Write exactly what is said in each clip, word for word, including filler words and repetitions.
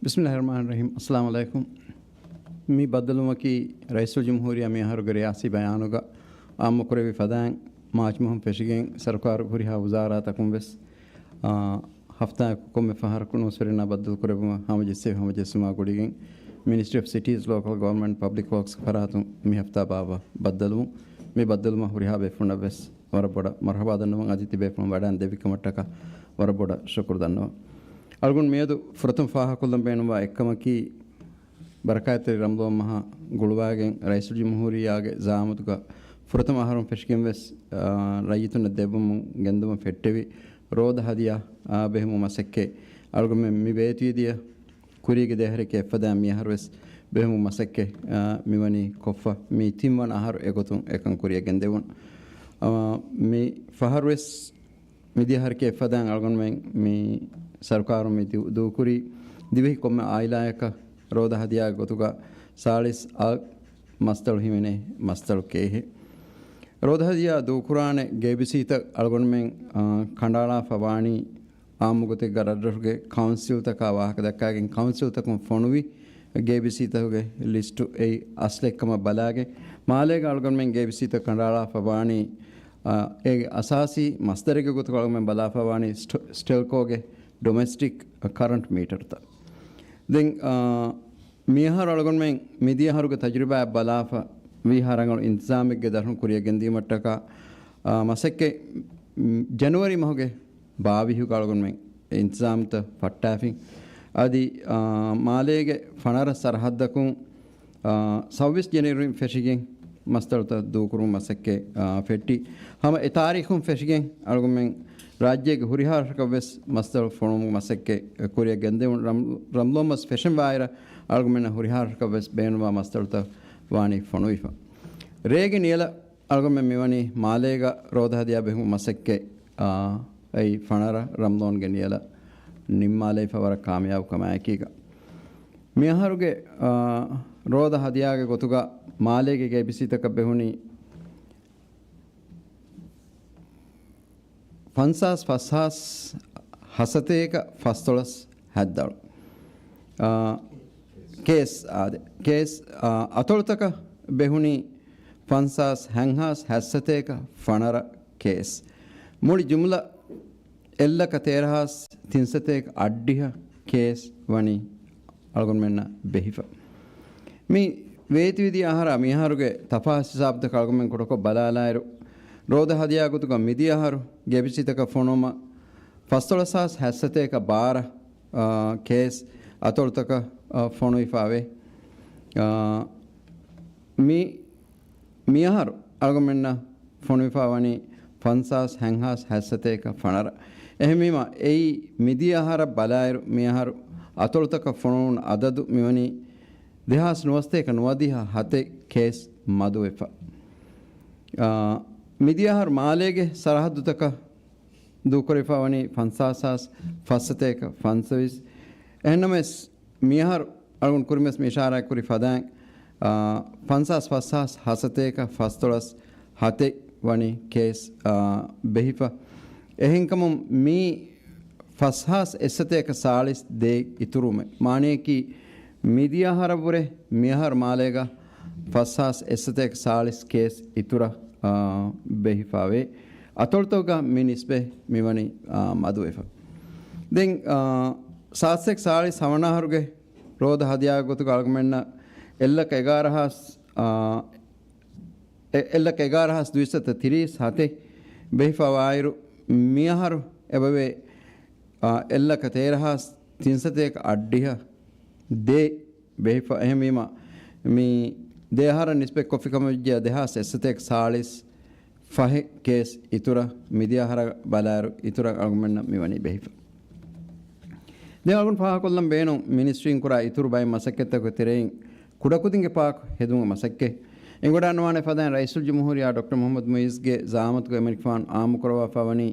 ބިސްމިއްލާހިއްރަޙްމާނިއްރަޙީމް. އައްސަލާމު ޢަލައިކުމް. މި ބައްދަލުވުމަކީ ރައީސުލްޖުމްހޫރިއްޔާ މިއަހަރުގެ ރިޔާސީ ބަޔާނުގަ އާއްމުކުރެއްވި ފަދައިން، މާޗް މަހުން ފެށިގެން ސަރުކާރު ހުރިހާ ވުޒާރާތަކުން ވެސް، އާ، ހަފްތާއަކު ކޮންމެ ފަހަރަކު ނޫސްވެރިންނާ ބައްދަލުކުރެއްވުމަށް ހަމަޖެއްސެވި ހަމަޖެއްސުމާ ގުޅިގެން، މިނިސްޓްރީ އޮފް ސިޓީސް ލޯކަލް ގަވަރންމަންޓް ޕަބްލިކް ވޯކްސް ފަރާތުން މި ހަފްތާ ބާއްވާ ބައްދަލުވުން. މި ބައްދަލުވުމަށް ހުރިހާ ބޭފުޅުންނަށް ވެސް ވަރަށް ބޮޑަށް މަރުޙަބާ ދަންނަވަން. އަދި ތިބޭފުޅުން ވަޑައިން ދެއްވިކަމަށްޓަކާ ވަރަށް ބޮޑަށް ޝުކުރު ދަންނަވަން. އަޅުގަނޑު މިއަދު ފުރަތަމަ ފާހަގަކޮށްލަން ބޭނުންވާ އެއްކަމަކީ، ބަރަކާތްތެރި ރަމަޟާން މަހަށް ގުޅުވާގެން ރައީސުލްޖުމްހޫރިއްޔާގެ ޒަޢާމަތުގަ ފުރަތަމަ އަހަރުން ފެށިގެން ވެސް، އާ، ރައްޔިތުންނަށް ދެއްވަމުން ގެންދަމުން ފެއްޓެވި ރޯދަ ހަދިޔާ، އާ، ބެހުމު މަސައްކަތް އަޅުގަނޑުމެން މި ވޭތުވެދިޔަ ކުރީގެ ދެއަހަރެކޭ އެއްފަދައިން މިއަހަރުވެސް ބެހުމު މަސައްކަތް، އާ، މިވަނީ ކޮށްފަ. މީ ތިންވަނަ އަހަރު އެގޮތުން އެކަން ކުރިއަށް ގެންދެވުނު. އާ، މި ފަހަރުވެސް މިދިޔަ އަހަރެކޭ އެއްފަދައިން އަޅުގަނޑުމެން މި ސަރުކާރުން މި ދޫ-، ދޫކުރީ ދިވެހި ކޮންމެ އާއިލާއަކަށް ރޯދަ ހަދިޔާގެ ގޮތުގަ ސާޅީސް އަށް މަސްތަޅު ހިމެނޭ މަސްތަޅު ކޭހެއް. ރޯދަ ހަދިޔާ ދޫކުރާނެ ގޭބިސީތައް އަޅުގަނޑުމެން، އާ، ކަނޑައަޅާފަ ވާނީ އާއްމު ގޮތެއްގަ ރަށްރަށުގެ ކައުންސިލްތަކާ ވާހަކަ ދައްކާގެން، ކައުންސިލްތަކުން ފޮނުވި ގޭބިސީތަކުގެ ލިސްޓު އެއީ އަސްލެއްކަމަށް ބަލާގެން، މާލޭގަ އަޅުގަނޑުމެން ގޭބިސީތައް ކަނޑައަޅާފަ ވާނީ، އާ، އޭގެ އަސާސީ މަސްދަރެއްގެ ގޮތުގަ އަޅުގަނޑުމެން ބަލާފަ ވާނީ ސްޓޮ-، ސްޓެލްކޯގެ ޑޮމެސްޓިކް ކަރަންޓް މީޓަރުތައް. ދެން، އާ، މިއަހަރު އަޅުގަނޑުމެން މިދިޔަ އަހަރުގެ ތަޖުރިބާއަށް ބަލާފަ ވީހާ ރަނގަޅު އިންތިޒާމެއްގެ ދަށުން ކުރިއަށް ގެންދިއުމަށްޓަކާ، އާ، މަސައްކަތް، މް، ޖަނުއަރީ މަހުގެ ބާވީހުގަ އަޅުގަނޑުމެން އިންތިޒާމްތައް ފައްޓާފިން. އަދި، އާ، މާލޭގެ ފަނަރަ ސަރަހައްދަކުން، އާ، ސައުވީސް ޖެނުއަރީން ފެށިގެން މަސްތަޅުތައް ދޫކުރުމުގެ މަސައްކަތް، އާ، ފެއްޓި. ހަމަ އެ ތާރީޚުން ފެށިގެން އަޅުގަނޑުމެން ރާއްޖޭގެ ހުރިހާ ރަށަކަށް ވެސް މަސްތަޅު ފޮނުވުމުގެ މަސައްކަތް ކުރިއަށް ގެންދެވުނު. ރަމް-، ރަމްޟާން މަސް ފެށެން ވާއިރަށް އަޅުގަނޑުމެންނަށް ހުރިހާ ރަށަކަށް ވެސް ބޭނުންވާ މަސްތަޅުތައް ވާނީ ފޮނުވިފަ. ރޭގެ ނިޔަލަށް އަޅުގަނޑުމެން މިވަނީ މާލޭގަ ރޯދަ ހަދިޔާ ބެހުމުގެ މަސައްކަތް، އާ، އެއީ ފަނަރަ ރަމަޟާންގެ ނިޔަލަށް ނިންމާލައިފަ ވަރަށް ކާމިޔާބު ކަމާއެކީގަ. މިއަހަރުގެ، އާ، ރޯދަ ހަދިޔާގެ ގޮތުގަ މާލޭގެ ގޭބިސީތަކަށް ބެހުނީ ފަންސާސް ފަސްހާސް ހަސަތޭކަ ފަސްދޮޅަސް ހަތްދަޅު. އާ، ކޭސް އާދެ. ކޭސް، އާ، އަތޮޅުތަކަށް ބެހުނީ ފަންސާސް ހަތްހާސް ހަތްސަތޭކަ ފަނަރަ ކޭސް. މުޅި ޖުމްލަ އެއްލަކަ ތޭރަހާސް ތިންސަތޭކަ އަށްޑިހަ ކޭސް ވަނީ އަޅުގަނޑުމެންނަށް ބެހިފަ. މި ވޭތުވެދިޔަ އަހަރާ މިއަހަރުގެ ތަފާސް ހިސާބުތަކަށް އަޅުގަނޑުމެން ކުޑަކޮށް ބަލާލާއިރު، ރޯދަ ހަދިޔާ ގޮތުގަ މިދިޔަ އަހަރު ގޭބިސީތަކަށް ފޮނުވުމަށް ފަސްދޮޅަސް ހާސް ހަތްސަތޭކަ ބާރަ، އާ، ކޭސް އަތޮޅުތަކަށް، އާ، ފޮނުވިފައިވޭ. އާ، މި މިއަހަރު އަޅުގަނޑުމެންނަށް ފޮނުވިފަ ވަނީ ފަންސާސް ހަތްހާސް ހަތްސަތޭކަ ފަނަރަ. އެހެންވީމަ، އެއީ މިދިޔަ އަހަރަށް ބަލާއިރު، މިއަހަރު އަތޮޅުތަކަށް ފޮނުވުނު އަދަދު މިވަނީ ދެހާސް ނުވަސަތޭކަ ނުވަދިހަ ހަތެއް ކޭސް މަދުވެފަ. އާ، މިދިޔަ އަހަރު މާލޭގެ ސަރަހައްދުތަކަށް ދޫކުރެވިފަ ވަނީ ފަންސާސް ހާސް ފަސްސަތޭކަ ފަންސަވީސް. އެހެންނަމަވެސް، މިއަހަރު އަޅުގަނޑު ކުރިންވެސް މި އިޝާރާތް ކުރި ފަދައިން، އާ، ފަންސާސް ފަސް ހާސް ހަސަތޭކަ ފަސްދޮޅަސް ހަތެއް ވަނީ ކޭސް، އާ، ބެހިފަ. އެހެންކަމުން މީ ފަސް ހާސް އެއްސަތޭކަ ސާޅީސް ދޭއް އިތުރުވުމެއް. މާނަޔަކީ މިދިޔަ އަހަރަށްވުރެ މިއަހަރު މާލޭގަ ފަސް ހާސް އެއްސަތޭކަ ސާޅީސް ކޭސް އިތުރަށް، އާ، ބެހިފަވޭ. އަތޮޅުތަކުގަ މި ނިސްބަތް މިވަނީ، އާ، މަދުވެފަ. ދެން، އާ، ސާސް ސާޅީސް ހަވަނަ އަހަރުގެ ރޯދަ ހަދިޔާގެ ގޮތުގަ އަޅުގަނޑުމެންނަށް އެއްލަކަ އެގާރަ ހާސް، އާ، އެ-، އެއްލަކަ އެގާރަ ހާސް ދުއިސައްތަ ތިރީސް ހަތެއް ބެހިފަވާއިރު، މިއަހަރު އެބަވޭ، އާ، އެއްލަކަ ތޭރަ ހާސް ތިންސަތޭކަ އަށްޑިހަ ދޭއް ބެހިފަ. އެހެންވީމަ، މި ދެ އަހަރަށް ނިސްބަތް ކޮށްފި ކަމަށް ވެއްޖެ ދެހާސް އެއްސަތޭކަ ސާޅީސް ފަހެއް ކޭސް އިތުރަށް މިދިޔަ އަހަރަށް ބަލާއިރު އިތުރަށް އަޅުގަނޑުމެންނަށް މިވަނީ ބެހިފަ. ދެން އަޅުގަނޑު ފާހަގަކޮށްލަން ބޭނުން މިނިސްޓްރީން ކުރާ އިތުރު ބައެއް މަސައްކަތްތަކުގެ ތެރެއިން ކުޑަކުދިންގެ ޕާކް ހެދުމުގެ މަސައްކަތް. އެނގިވަޑައިގަންނަވާނެ ފަދައިން ރައީސުލްޖުމްހޫރިއްޔާ ޑޮކްޓަރ މުޙައްމަދު މުޢިއްޒުގެ ޒަޢާމަތުގައި އެމަނިކުފާނު އާއްމުކުރައްވާފަ ވަނީ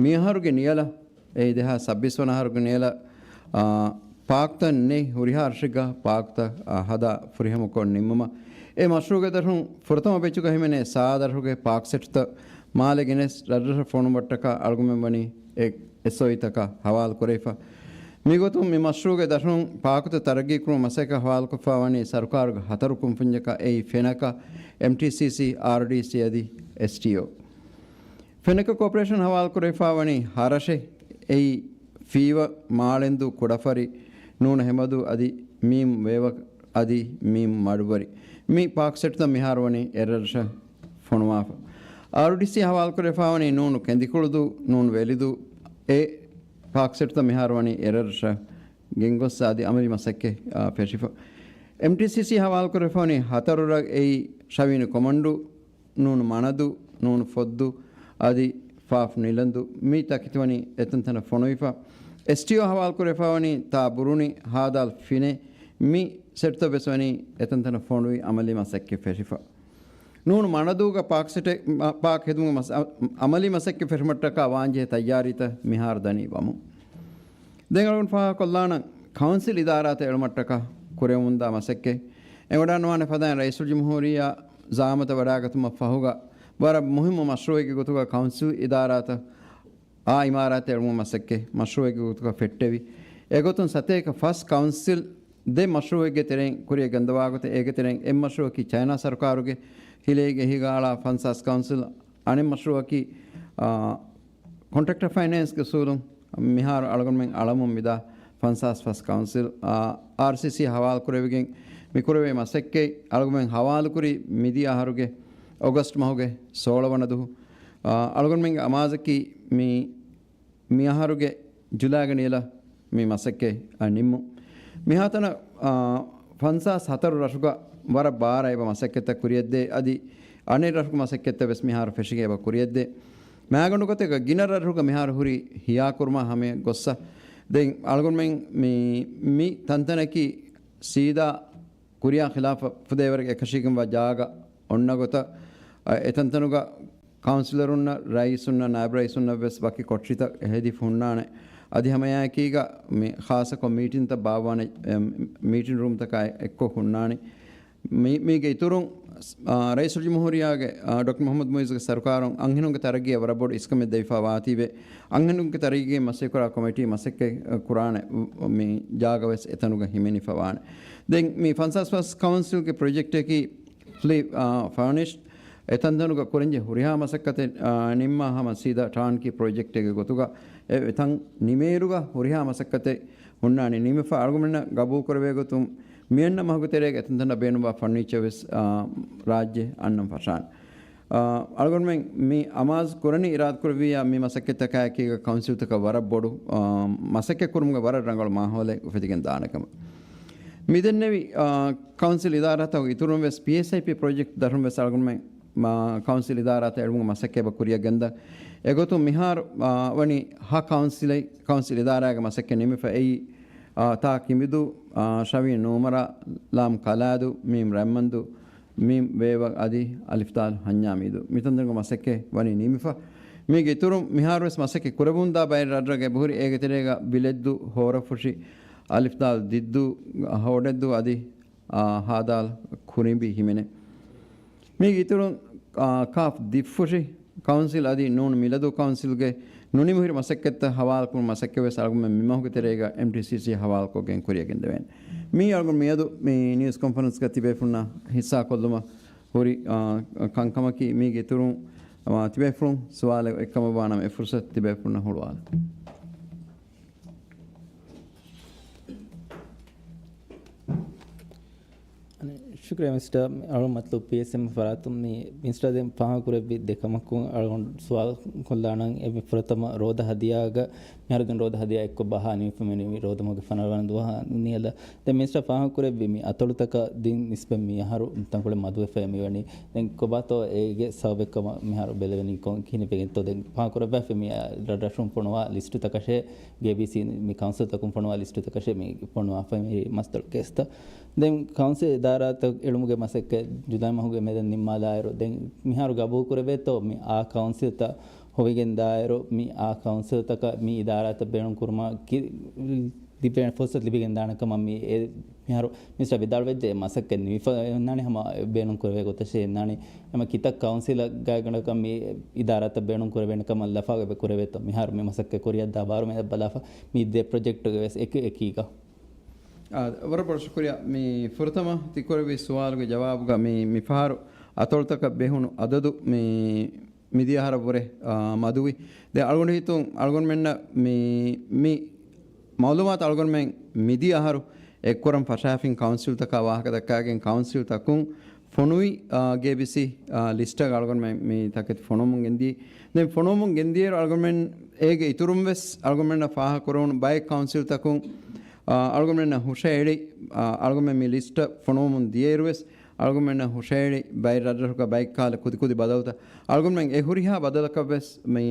މިއަހަރުގެ ނިޔަލަށް އެއީ ދެހާސް ސައްބީސް ވަނަ އަހަރުގެ ނިޔަލަށް، އާ، ޕާކްތައް ނެތް ހުރިހާ ރަށެއްގަ ޕާކްތައް، އާ، ހަދާ ފުރިހަމަކޮށް ނިންމުމަށް. އެ މަޝްރޫޢުގެ ދަށުން ފުރަތަމަ ބެޗުގަ ހިމެނޭ ސާދަ ރަށުގެ ޕާކް ސެޓްތައް މާލެ ގެނެސް ރަށްރަށަށް ފޮނުވުމަށްޓަކާ އަޅުގަނޑުމެން ވަނީ އެ އެސްއޯއީތަކާ ހަވާލު ކުރެވިފަ. މިގޮތުން މި މަޝްރޫޢުގެ ދަށުން ޕާކުތައް ތަރައްގީކުރުމަށް މަސައްކަތް ހަވާލުކޮށްފާވަނީ ސަރުކާރުގެ ހަތަރު ކުންފުންޏަކަށް، އެއީ ފެނަކަ، އެމްޓީސީސީ، އާރްޑީސީ އަދި އެސްޓީއޯ. ފެނަކަ ކޯޕަރޭޝަން ހަވާލުކުރެވިފާވަނީ ހަރަށެ، އެއީ ފީވަ، މާޅެންދޫ، ކުޑަފަރި، ނޫނު ހެމަދޫ އަދި މީމް ވޭވަ އަދި މީމް މަޑުވަރި. މި ޕާކް ސެޓްތައް މިހާރު ވަނީ އެރަށަށް ފޮނުވާފަ. އާރްޑީސީ ހަވާލުކުރެވިފާވަނީ ނޫނު ކެނދިކުޅުދޫ، ނޫނު ވެލިދޫ، އެ ޕާކް ސެޓްތައް މިހާރު ވަނީ އެރަށަށް ގެންގޮސް އަދި އަމަލީ މަސައްކަތް، އާ، ފެށިފަ. އެމްޓީސީސީ ހަވާލުކުރެވިފާވަނީ ހަތަރު ރަށް، އެއީ ޝަވީނު ކޮމަންޑޫ، ނޫނު މަނަދޫ، ނޫނު ފޮއްދޫ އަދި ފާފް ނިލަންދޫ. މި ތަކެތި ވަނީ އެތަންތަނަށް ފޮނުވިފަ. އެސްޓީއޯ ހަވާލުކުރެވިފާވަނީ ތާ ބުރުނި، ހާދާލް ފިނެ. މި ސެޓްތައް ވެސް ވަނީ އެތަންތަނަށް ފޮނުވި އަމަލީ މަސައްކަތް ފެށިފަ. ނޫނު މަނަދޫގަ ޕާކް ސެޓެއް، މަ-، ޕާކް ހެދުމުގެ މަސް-، އަ-، އަމަލީ މަސައްކަތް ފެށުމަށްޓަކާ ވާންޖެހޭ ތައްޔާރީތައް މިހާރު ދަނީ ވަމުން. ދެން އަޅުގަނޑު ފާހަގަކޮށްލާނަން ކައުންސިލް އިދާރާތައް އެޅުމަށްޓަކާ ކުރެވެމުންދާ މަސައްކަތް. އެނގިވަޑައިގަންނަވާނެ ފަދައިން ރައީސުލްޖުމްހޫރިއްޔާ ޒައާމަތަށް ވަޑައިގަތުމަށް ފަހުގަ ވަރަށް މުހިއްމު މަޝްރޫޢެއްގެ ގޮތުގަ ކައުންސިލް އިދާރާތައް އާ އިމާރާތެއް އެޅުމުގެ މަސައްކަތް މަޝްރޫޢެއްގެ ގޮތުގަ ފެއްޓެވި. އެގޮތުން ސަތޭކަ ފަސް ކައުންސިލް ދެ މަޝްރޫޢެއްގެ ތެރެއިން ކުރިއަށް ގެންދަވާގޮތެއް، އޭގެ ތެރެއިން އެއް މަޝްރޫޢަކީ ޗައިނާ ސަރުކާރުގެ ހިލައިގެ އެހީގަ އަޅާ ފަންސާސް ކައުންސިލް، އަނެއް މަޝްރޫޢަކީ، އާ، ކޮންޓްރެކްޓަރ ފައިނޭންސްގެ އުސޫލުން މިހާރު އަޅުގަނޑުމެން އަޅަމުން މިދާ ފަންސާސް ފަސް ކައުންސިލް، އާ، އާރްސީސީ ހަވާލުކުރެވިގެން މި ކުރެވޭ މަސައްކަތް އަޅުގަނޑުމެން ހަވާލުކުރީ މިދިޔަ އަހަރުގެ އޮގަސްޓް މަހުގެ ސޯޅަ ވަނަ ދުވަހު. އާ، އަޅުގަނޑުމެންގެ އަމާޒަކީ މި މި އަހަރުގެ ޖުލައިގަ ނިޔަލަށް މި މަސައްކަތް، އަ، ނިންމުން. މިހާތަނަށް، އާ، ފަންސާސް ހަތަރު ރަށުގަ ވަރަށް ބާރަށް އެބަ މަސައްކަތްތައް ކުރިއަށްދޭ. އަދި އަނެއް ރަށުގެ މަސައްކަތްތައް ވެސް މިހާރު ފެށިގެން އެބަ ކުރިއަށްދޭ. މައިގަނޑު ގޮތެއްގަ ގިނަ ރަށުގަ މިހާރު ހުރީ ހިޔާކުރުމާ ހަމަޔަށް ގޮއްސަ. ދެން އަޅުގަނޑުމެން މި، މި ތަންތަނަކީ ސީދާ ކުރިއާ ޚިލާފަށް ފުދޭވަރެއްގެ އެކަށީގެންވާ ޖާގަ އޮންނަ ގޮތަށް، އަ، އެތަންތަނުގަ ކައުންސިލަރުންނަށް، ރައީސުންނަށް، ނާއިބު ރައީސުންނަށް ވެސް ވަކި ކޮޓަރިތައް ހެދިފަ ހުންނާނެ. އަދި ހަމައެއާއެކީގަ މި ޚާއްޞަކޮށް މީޓިންތައް ބާއްވާނެ، އެ، މީޓިން ރޫމްތަކާ އެއްކޮށް ހުންނާނެ. މި، މީގެ އިތުރުން، އާ، ރައީސުލްޖުމްހޫރިއްޔާގެ، އާ، ޑޮކްޓަރ މުޙައްމަދު މުޢިއްޒުގެ ސަރުކާރުން އަންހެނުންގެ ތަރައްގީއަށް ވަރަށް ބޮޑު އިސްކަމެއް ދެވިފަ ވާތީވެ، އަންހެނުންގެ ތަރައްގީގެ މަސައްކަތްކުރާ ކޮމިޓީ މަސައްކަތް، އަ، ކުރާނެ، މި ޖާގަ ވެސް އެތަނުގަ ހިމެނިފަ ވާނެ. ދެން މި ފަންސާސް ފަސް ކައުންސިލްގެ ޕްރޮޖެކްޓަކީ ފުލީ، އާ، ފަރނިޝްޑް. އެތަންތަނުގަ ކުރަންޖެހޭ ހުރިހާ މަސައްކަތެއް، އާ، ނިންމާ ހަމަ ސީދާ ޓާންކީ ޕްރޮޖެކްޓެއްގެ ގޮތުގަ އެ އެތަން ނިމޭއިރުގަ ހުރިހާ މަސައްކަތެއް ހުންނާނެ ނިމިފަ. އަޅުގަނޑުމެންނަށް ގަބޫލުކުރެވޭ ގޮތުން މިއަންނަ މަހުގެ ތެރޭގަ އެތަންތަނަށް ބޭނުންވާ ފަރނީޗަރ ވެސް، އާ، ރާއްޖެ އަންނަން ފަށާނެ. އާ، އަޅުގަނޑުމެން މި އަމާޒު ކުރަނީ އިރާދަކުރެއްވިއްޔާ މި މަސައްކަތްތަކާއެކީގަ ކައުންސިލްތަކަށް ވަރަށް ބޮޑު، އާ، މަސައްކަތް ކުރުމުގެ ވަރަށް ރަނގަޅު މާހައުލެއް އުފެދިގެން ދާނެ ކަމަށް. މިދެންނެވި، އާ، ކައުންސިލް އިދާރާތަކުގެ އިތުރުން ވެސް ޕީއެސްއައިޕީ ޕްރޮޖެކްޓް ދަށުން ވެސް އަޅުގަނޑުމެން މާ ކައުންސިލް އިދާރާތައް އެޅުމުގެ މަސައްކަތް އެބަ ކުރިއަށް ގެންދަން. އެގޮތުން މިހާރު، އާ، ވަނީ ހަ ކައުންސިލެއް، ކައުންސިލް އިދާރާގެ މަސައްކަތް ނިމިފަ އެއީ، އާ، ތާ ކިނބިދޫ، އާ، ޝަވީ ނޫމަރާ، ލާމް ކަލާދޫ، މީމް ރަތްމަންދޫ، މީމް ވޭވަ އަދި އަލިފްދާލް ހަންޏާމީދޫ. މިތަންތަނުގެ މަސައްކަތް ވަނީ ނިމިފަ. މީގެ އިތުރުން މިހާރު ވެސް މަސައްކަތް ކުރެވުންދާ ބައެއް ރަށްރަށް އެބަހުރި. އޭގެ ތެރޭގަ ބިލެއްދޫ، ހޯރަފުށި، އަލިފްދާލް ދިއްދޫ، ހޯޑެއްދޫ އަދި އާ، ހާދާލް ކުރިނބި ހިމެނޭ. މީގެ އިތުރުން، އާ، ކާފް ދިއްފުށި ކައުންސިލް އަދި ނޫން މިލަދޫ ކައުންސިލްގެ ނުނިމިހުރި މަސައްކަތްތައް ހަވާލުކުރުމަށް މަސައްކަތް ވެސް އަޅުގަނޑުމެން މިމަހުގެ ތެރޭގަ އެމްޓީސީސީ ހަވާލުކޮށްގެން ކުރިއަށް ގެންދެވޭނެ. މީ އަޅުގަނޑު މިއަދު މި ނިއުސް ކޮންފަރެންސްގަ ތިބޭފުޅުންނާ ހިއްސާކޮށްލުމަށް ހުރި، އާ، ކަންކަމަކީ. މީގެ އިތުރުން، އާ، ތިބޭފުޅުން ސުވާލެއް އޮތްކަމަށް ވާނަމަ އެ ފުރުސަތު ތިބޭފުޅުންނަށް ހުޅުވާލަން. ޝުކުރިއްޔާ މިނިސްޓަރ. އަޅުގަނޑު މަތްލަބު ޕީއެސްއެމް ފަރާތުން މި މިނިސްޓަރ ދެން ފާހަގަކުރެއްވި ދެ ކަމަކުން އަޅުގަނޑު ސުވާލު ކޮށްލާނަން. އެ ފުރަތަމަ ރޯދަ ހަދިޔާގަ މިހާރު ދެން ރޯދަ ހަދިޔާ އެއްކޮށް ބަހާ ނިމިފަ މި ރޯދަ މަހުގެ ފަނަރަ ވަނަ ދުވަހަށް ނިޔަލަށް. ދެން މިނިސްޓަރ ފާހަގަކުރެއްވި މި އަތޮޅުތަކަށް ދިން ނިސްބަތް މި އަހަރު ތަންކޮޅެއް މަދުވެފައި މިވަނީ. ދެން ކޮބާތޯ އޭގެ ސަބަބެއްކަމަށް މިހާރު ބެލެވެނީ ކޮން ކިހިނެއްވެގެންތޯ؟ ދެން ފާހަގަކުރައްވާފަ މި ރަށްރަށުން ފޮނުވާ ލިސްޓުތަކަށޭ، ގޭބީސީ މި ކައުންސިލްތަކުން ފޮނުވާ ލިސްޓުތަކަށޭ މި ފޮނުވާފަ މި މަސްތޮޅު ކޭސްތައް. ދެން ކައުންސިލް އިދާރާތައް އެޅުމުގެ މަސައްކަތް ޖުލައި މަހުގެ މެދަށް ނިންމާލާއިރު، ދެން މިހާރު ގަބޫލު ކުރެވޭތޯ މި އާ ކައުންސިލްތައް ހޮވިގެން ދާއިރު، މި އާ ކައުންސިލްތަކަށް މި އިދާރާތައް ބޭނުން ކުރުމަށް ކި-، ލިބޭނެ ފުރުސަތު ލިބިގެން ދާނެ ކަމަށް މި އެ މިހާރު މިނިސްޓަރ ވިދާޅުވެއްޖެ، މަސައްކަތް ނިމިފަ އޮންނާނެ ހަމަ ބޭނުން ކުރެވޭ ގޮތަށް އޮންނާނެ. ހަމަ ކިތައް ކައުންސިލަށް ގާތްގަނޑަކަށް މި އިދާރާތައް ބޭނުން ކުރެވޭނެ ކަމަށް ލަފާ އެބަ ކުރެވޭތޯ؟ މިހާރު މި މަސައްކަތް ކުރިއަށްދާ ބާރު މެދަށް ބަލާފަ މި ދެ ޕްރޮޖެކްޓުގެ ވެސް އެކި އެކީގަ. އާ، ވަރަށް ބޮޑަށް ޝުކުރިއްޔާ. މި ފުރަތަމަ ތި ކުރެއްވި ސުވާލުގެ ޖަވާބުގަ މި، މި ފަހަރު އަތޮޅުތަކަށް ބެހުނު އަދަދު މި މިދިޔަ އަހަރަށް ވުރެ، އާ، މަދުވި. ދެން އަޅުގަނޑު ހިތުން އަޅުގަނޑުމެންނަށް މި، މި މައުލޫމާތު އަޅުގަނޑުމެން މިދިޔަ އަހަރު އެއްކުރަން ފަށާފިން ކައުންސިލްތަކާ ވާހަކަ ދައްކާގެން ކައުންސިލްތަކުން ފޮނުވި، އާ، ގޭބިސީ، އާ، ލިސްޓަށް އަޅުގަނޑުމެން މި ތަކެތި ފޮނުވަމުން ގެންދިޔަ. ދެން ފޮނުވަމުން ގެންދިޔައިރު އަޅުގަނޑުމެން އޭގެ އިތުރުން ވެސް އަޅުގަނޑުމެންނަށް ފާހަގަކުރެވުނު ބައެއް ކައުންސިލްތަކުން، އާ، އަޅުގަނޑުމެންނަށް ހުށައެޅި، އާ، އަޅުގަނޑުމެން މި ލިސްޓަށް ފޮނުވަމުން ދިޔައިރު ވެސް އަޅުގަނޑުމެންނަށް ހުށައެޅި ބައެއް ރަށްރަށުގަ ބައެއް ކާލަ ކުދިކުދި ބަދަލުތައް އަޅުގަނޑުމެން އެ ހުރިހާ ބަދަލަކަށް ވެސް މި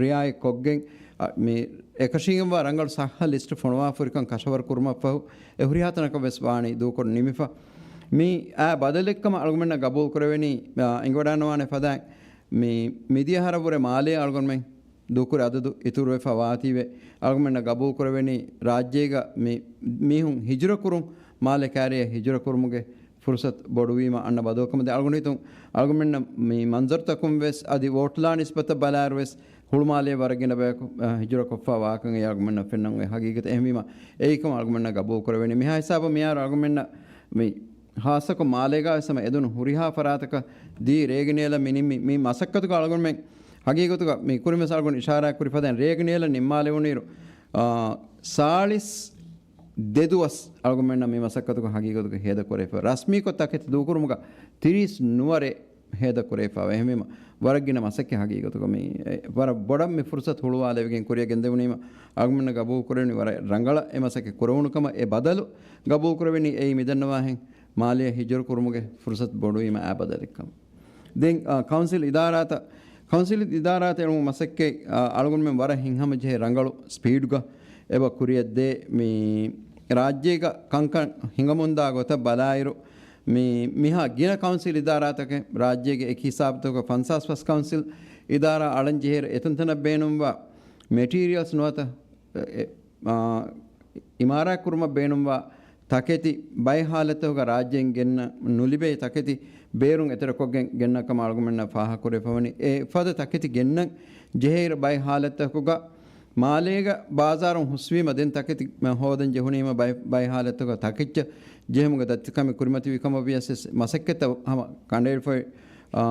ރިއާޔަތް ކޮށްގެން، އަ، މި އެކަށީގެންވާ ރަނގަޅު ސައްހަ ލިސްޓް ފޮނުވާފަހުރިކަން ކަށަވަރު ކުރުމަށްފަހު އެ ހުރިހާ ތަނަކަށް ވެސް ވާނީ ދޫކޮށް ނިމިފަ. މި އާ ބަދަލެއްކަމަށް އަޅުގަނޑަށް ގަބޫލު ކުރެވެނީ، އާ، އެނގިވަޑާންވާނެ ފަދައިން މި މިދިޔަ އަހަރަށްވުރެ މާލޭ އަޅުގަނޑުމެން ދޫކުރި އަދަދު އިތުރުވެފަ ވާތީވެ، އަޅުގަނޑަށް ގަބޫލު ކުރެވެނީ ރާއްޖޭގަ މި މީހުން ހިޖުރަ ކުރުން، މާލެ ކާރިއަށް ހިޖުރަ ކުރުމުގެ ފުރުސަތު ބޮޑުވީމަ އަންނަ ބަދަލުކަމަށް ދެން އަޅުގަނޑު ހިތުން އަޅުގަނޑުމެންނަށް މި މަންޒަރުތަކުން ވެސް އަދި ވޯޓްލާ ނިސްބަތަށް ބަލާއިރު ވެސް ހުޅުމާލޭ ވަރަށް ގިނަ ބަޔަކު، އަ، ހިޖުރަ ކޮށްފަ ވާކަން އެ އަޅުގަނޑުމެންނަށް ފެންނަން އޮތް ހަގީގަތެއް. އެހެންވީމަ އެއީކަމަށް އަޅުގަނޑުމެންނަށް ގަބޫލު ކުރެވެނީ. މިހާ ހިސާބަށް މިހާރު އަޅުގަނޑުމެންނަށް މި ހާއްސަކޮށް މާލޭގަ ވެސް ހަމަ އެދުނު ހުރިހާ ފަރާތަކަށް ދީ ރޭގެ ނޭލަށް މި ނިންމި، މި މަސައްކަތުގަ އަޅުގަނޑުމެން ހަގީގަތުގަ މި ކުރިން ވެސް އަޅުގަނޑު އިޝާރާތް ކުރި ފަދައިން ރޭގެ ނޭލަށް ނިންމާލެވުނުއިރު، އާ، ސާޅީސް ދެ ދުވަސް އަޅުގަނޑުމެންނަށް މި މަސައްކަތުގަ ހަގީގަތުގަ ހޭދަ ކުރެވިފަ. ރަސްމީކޮށް ތަކެތި ދޫކުރުމުގަ ތިރީސް ނުވަރެއް ހޭދަ ކުރެވިފައިވޭ. އެހެންވީމަ، ވަރަށް ގިނަ މަސައްކަތް ހަގީގަތުގަ މި، އެ، ވަރަށް ބޮޑަށް މި ފުރުސަތު ހުޅުވާލެވިގެން ކުރިއަށް ގެންދެވުނީމަ، އަޅުގަނޑުމެންނަށް ގަބޫލު ކުރެވެނީ ވަރަށް ރަނގަޅަށް އެ މަސައްކަތް ކުރެވުނު ކަމަށް. އެ ބަދަލު ގަބޫލު ކުރެވެނީ އެއީ މިދަންނަވާހެން މާލެއަށް ހިޖުރަ ކުރުމުގެ ފުރުސަތު ބޮޑުވީމަ އާ ބަދަލެއްކަމަށް. ދެން، އާ، ކައުންސިލް އިދާރާތައް، ކައުންސިލް އިދާރާތައް އެޅުމުގެ މަސައްކަތް، އާ، އަޅުގަނޑުމެން ވަރަށް ހިތްހަމަޖެހޭ ރަނގަޅު ސްޕީޑްގަ އެބަ ކުރިއަށްދޭ. މި ރާއްޖޭގަ ކަންކަން ހިނގަމުންދާ ގޮތަށް ބަލާއިރު، މި، މިހާ ގިނަ ކައުންސިލް އިދާރާތަކެއް ރާއްޖޭގެ އެކި ހިސާބުތަކުގަ ފަންސާސް ފަސް ކައުންސިލް އިދާރާ އަޅަން ޖެހޭއިރު އެތަންތަނަށް ބޭނުންވާ މެޓީރިއަލްސް ނުވަތަ، އެ، އާ، އިމާރާތް ކުރުމަށް ބޭނުންވާ ތަކެތި ބައެއް ހާލަތްތަކުގަ ރާއްޖޭން ގެންނަ ނުލިބޭ ތަކެތި ބޭރުން އެތެރެކޮށްގެން ގެންނަ ކަމަށް އަޅުގަނޑުމެންނަށް ފާހަގަކުރެވިފަވަނީ. އެ ފަދަ ތަކެތި ގެންނަން ޖެހޭއިރު ބައެއް ހާލަތްތަކުގަ މާލޭގަ ބާޒާރުން ހުސްވީމަ ދެން ތަކެތި ހޯދަން ޖެހުނީމަ ބައެއް، ބައެއް ހާލަތްތަކުގަ ތަކެއްޗަށް ޖެހުމުގެ ދަތިކަމެއް ކުރިމަތިވި ކަމަށް ވިޔަސް މަސައްކަތްތައް ހަމަ ކަނޑައެޅިފައި، އާ،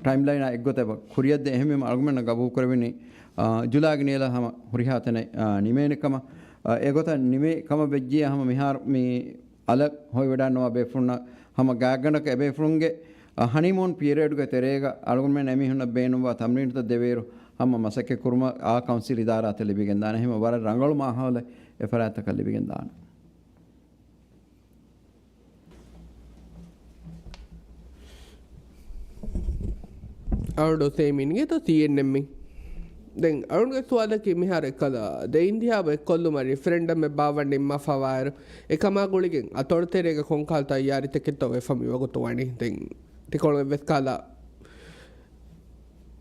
ޓައިމްލައިނާ އެއްގޮތަށް އެބަ ކުރިއަށްދޭ. އެހެންވީމަ އަޅުގަނޑުމެންނަށް ގަބޫލު ކުރެވެނީ، އާ، ޖުލާގެ ނިޔަލަށް ހަމަ ހުރިހާ ތަނެއް، އާ، ނިމޭނެ ކަމަށް. އާ، އެގޮތަށް ނިމޭ ކަމަށް ވެއްޖިއްޔާ ހަމަ މިހާރު މި އަލަށް ހޮވިވަޑާންނަވާ ބޭފުޅުންނަށް ހަމަ ގާތްގަނޑަކަށް އެބޭފުޅުންގެ، އަ، ހަނީމޫން ޕީރިއަޑުގެ ތެރޭގަ އަޅުގަނޑުމެން އެމީހުންނަށް ބޭނުންވާ ތަމްރީނުތައް ދެވޭއިރު ހަމަ މަސައްކަތް ކުރުމަށް އާ ކައުންސިލް އިދާރާތައް ލިބިގެންދާނެ. އެހެންވީމަ ވަރަށް ރަނގަޅު މާހައުލެއް އެ ފަރާތްތަކަށް ލިބިގެންދާނެ. އަޅުގަނޑު ސޭމީންގެ ތި އެން އެމް އިން. ދެން އަޅުގަނޑުގެ ސުވާލަކީ މިހާރު އެއްކަލަ ދެ އިންތިހާބު އެއްކޮށްލުމަށް ރިފަރެންޑަމެއް ބާއްވަން ނިންމާފަވާއިރު، އެކަމާ ގުޅިގެން އަތޮޅު ތެރޭގަ ކޮންކަހަލަ ތައްޔާރީތަކެއްތޯ ވެފަ މިވަގުތު ވަނީ؟ ދެން ތިކޮޅު އެއްވެސް ކަހަލަ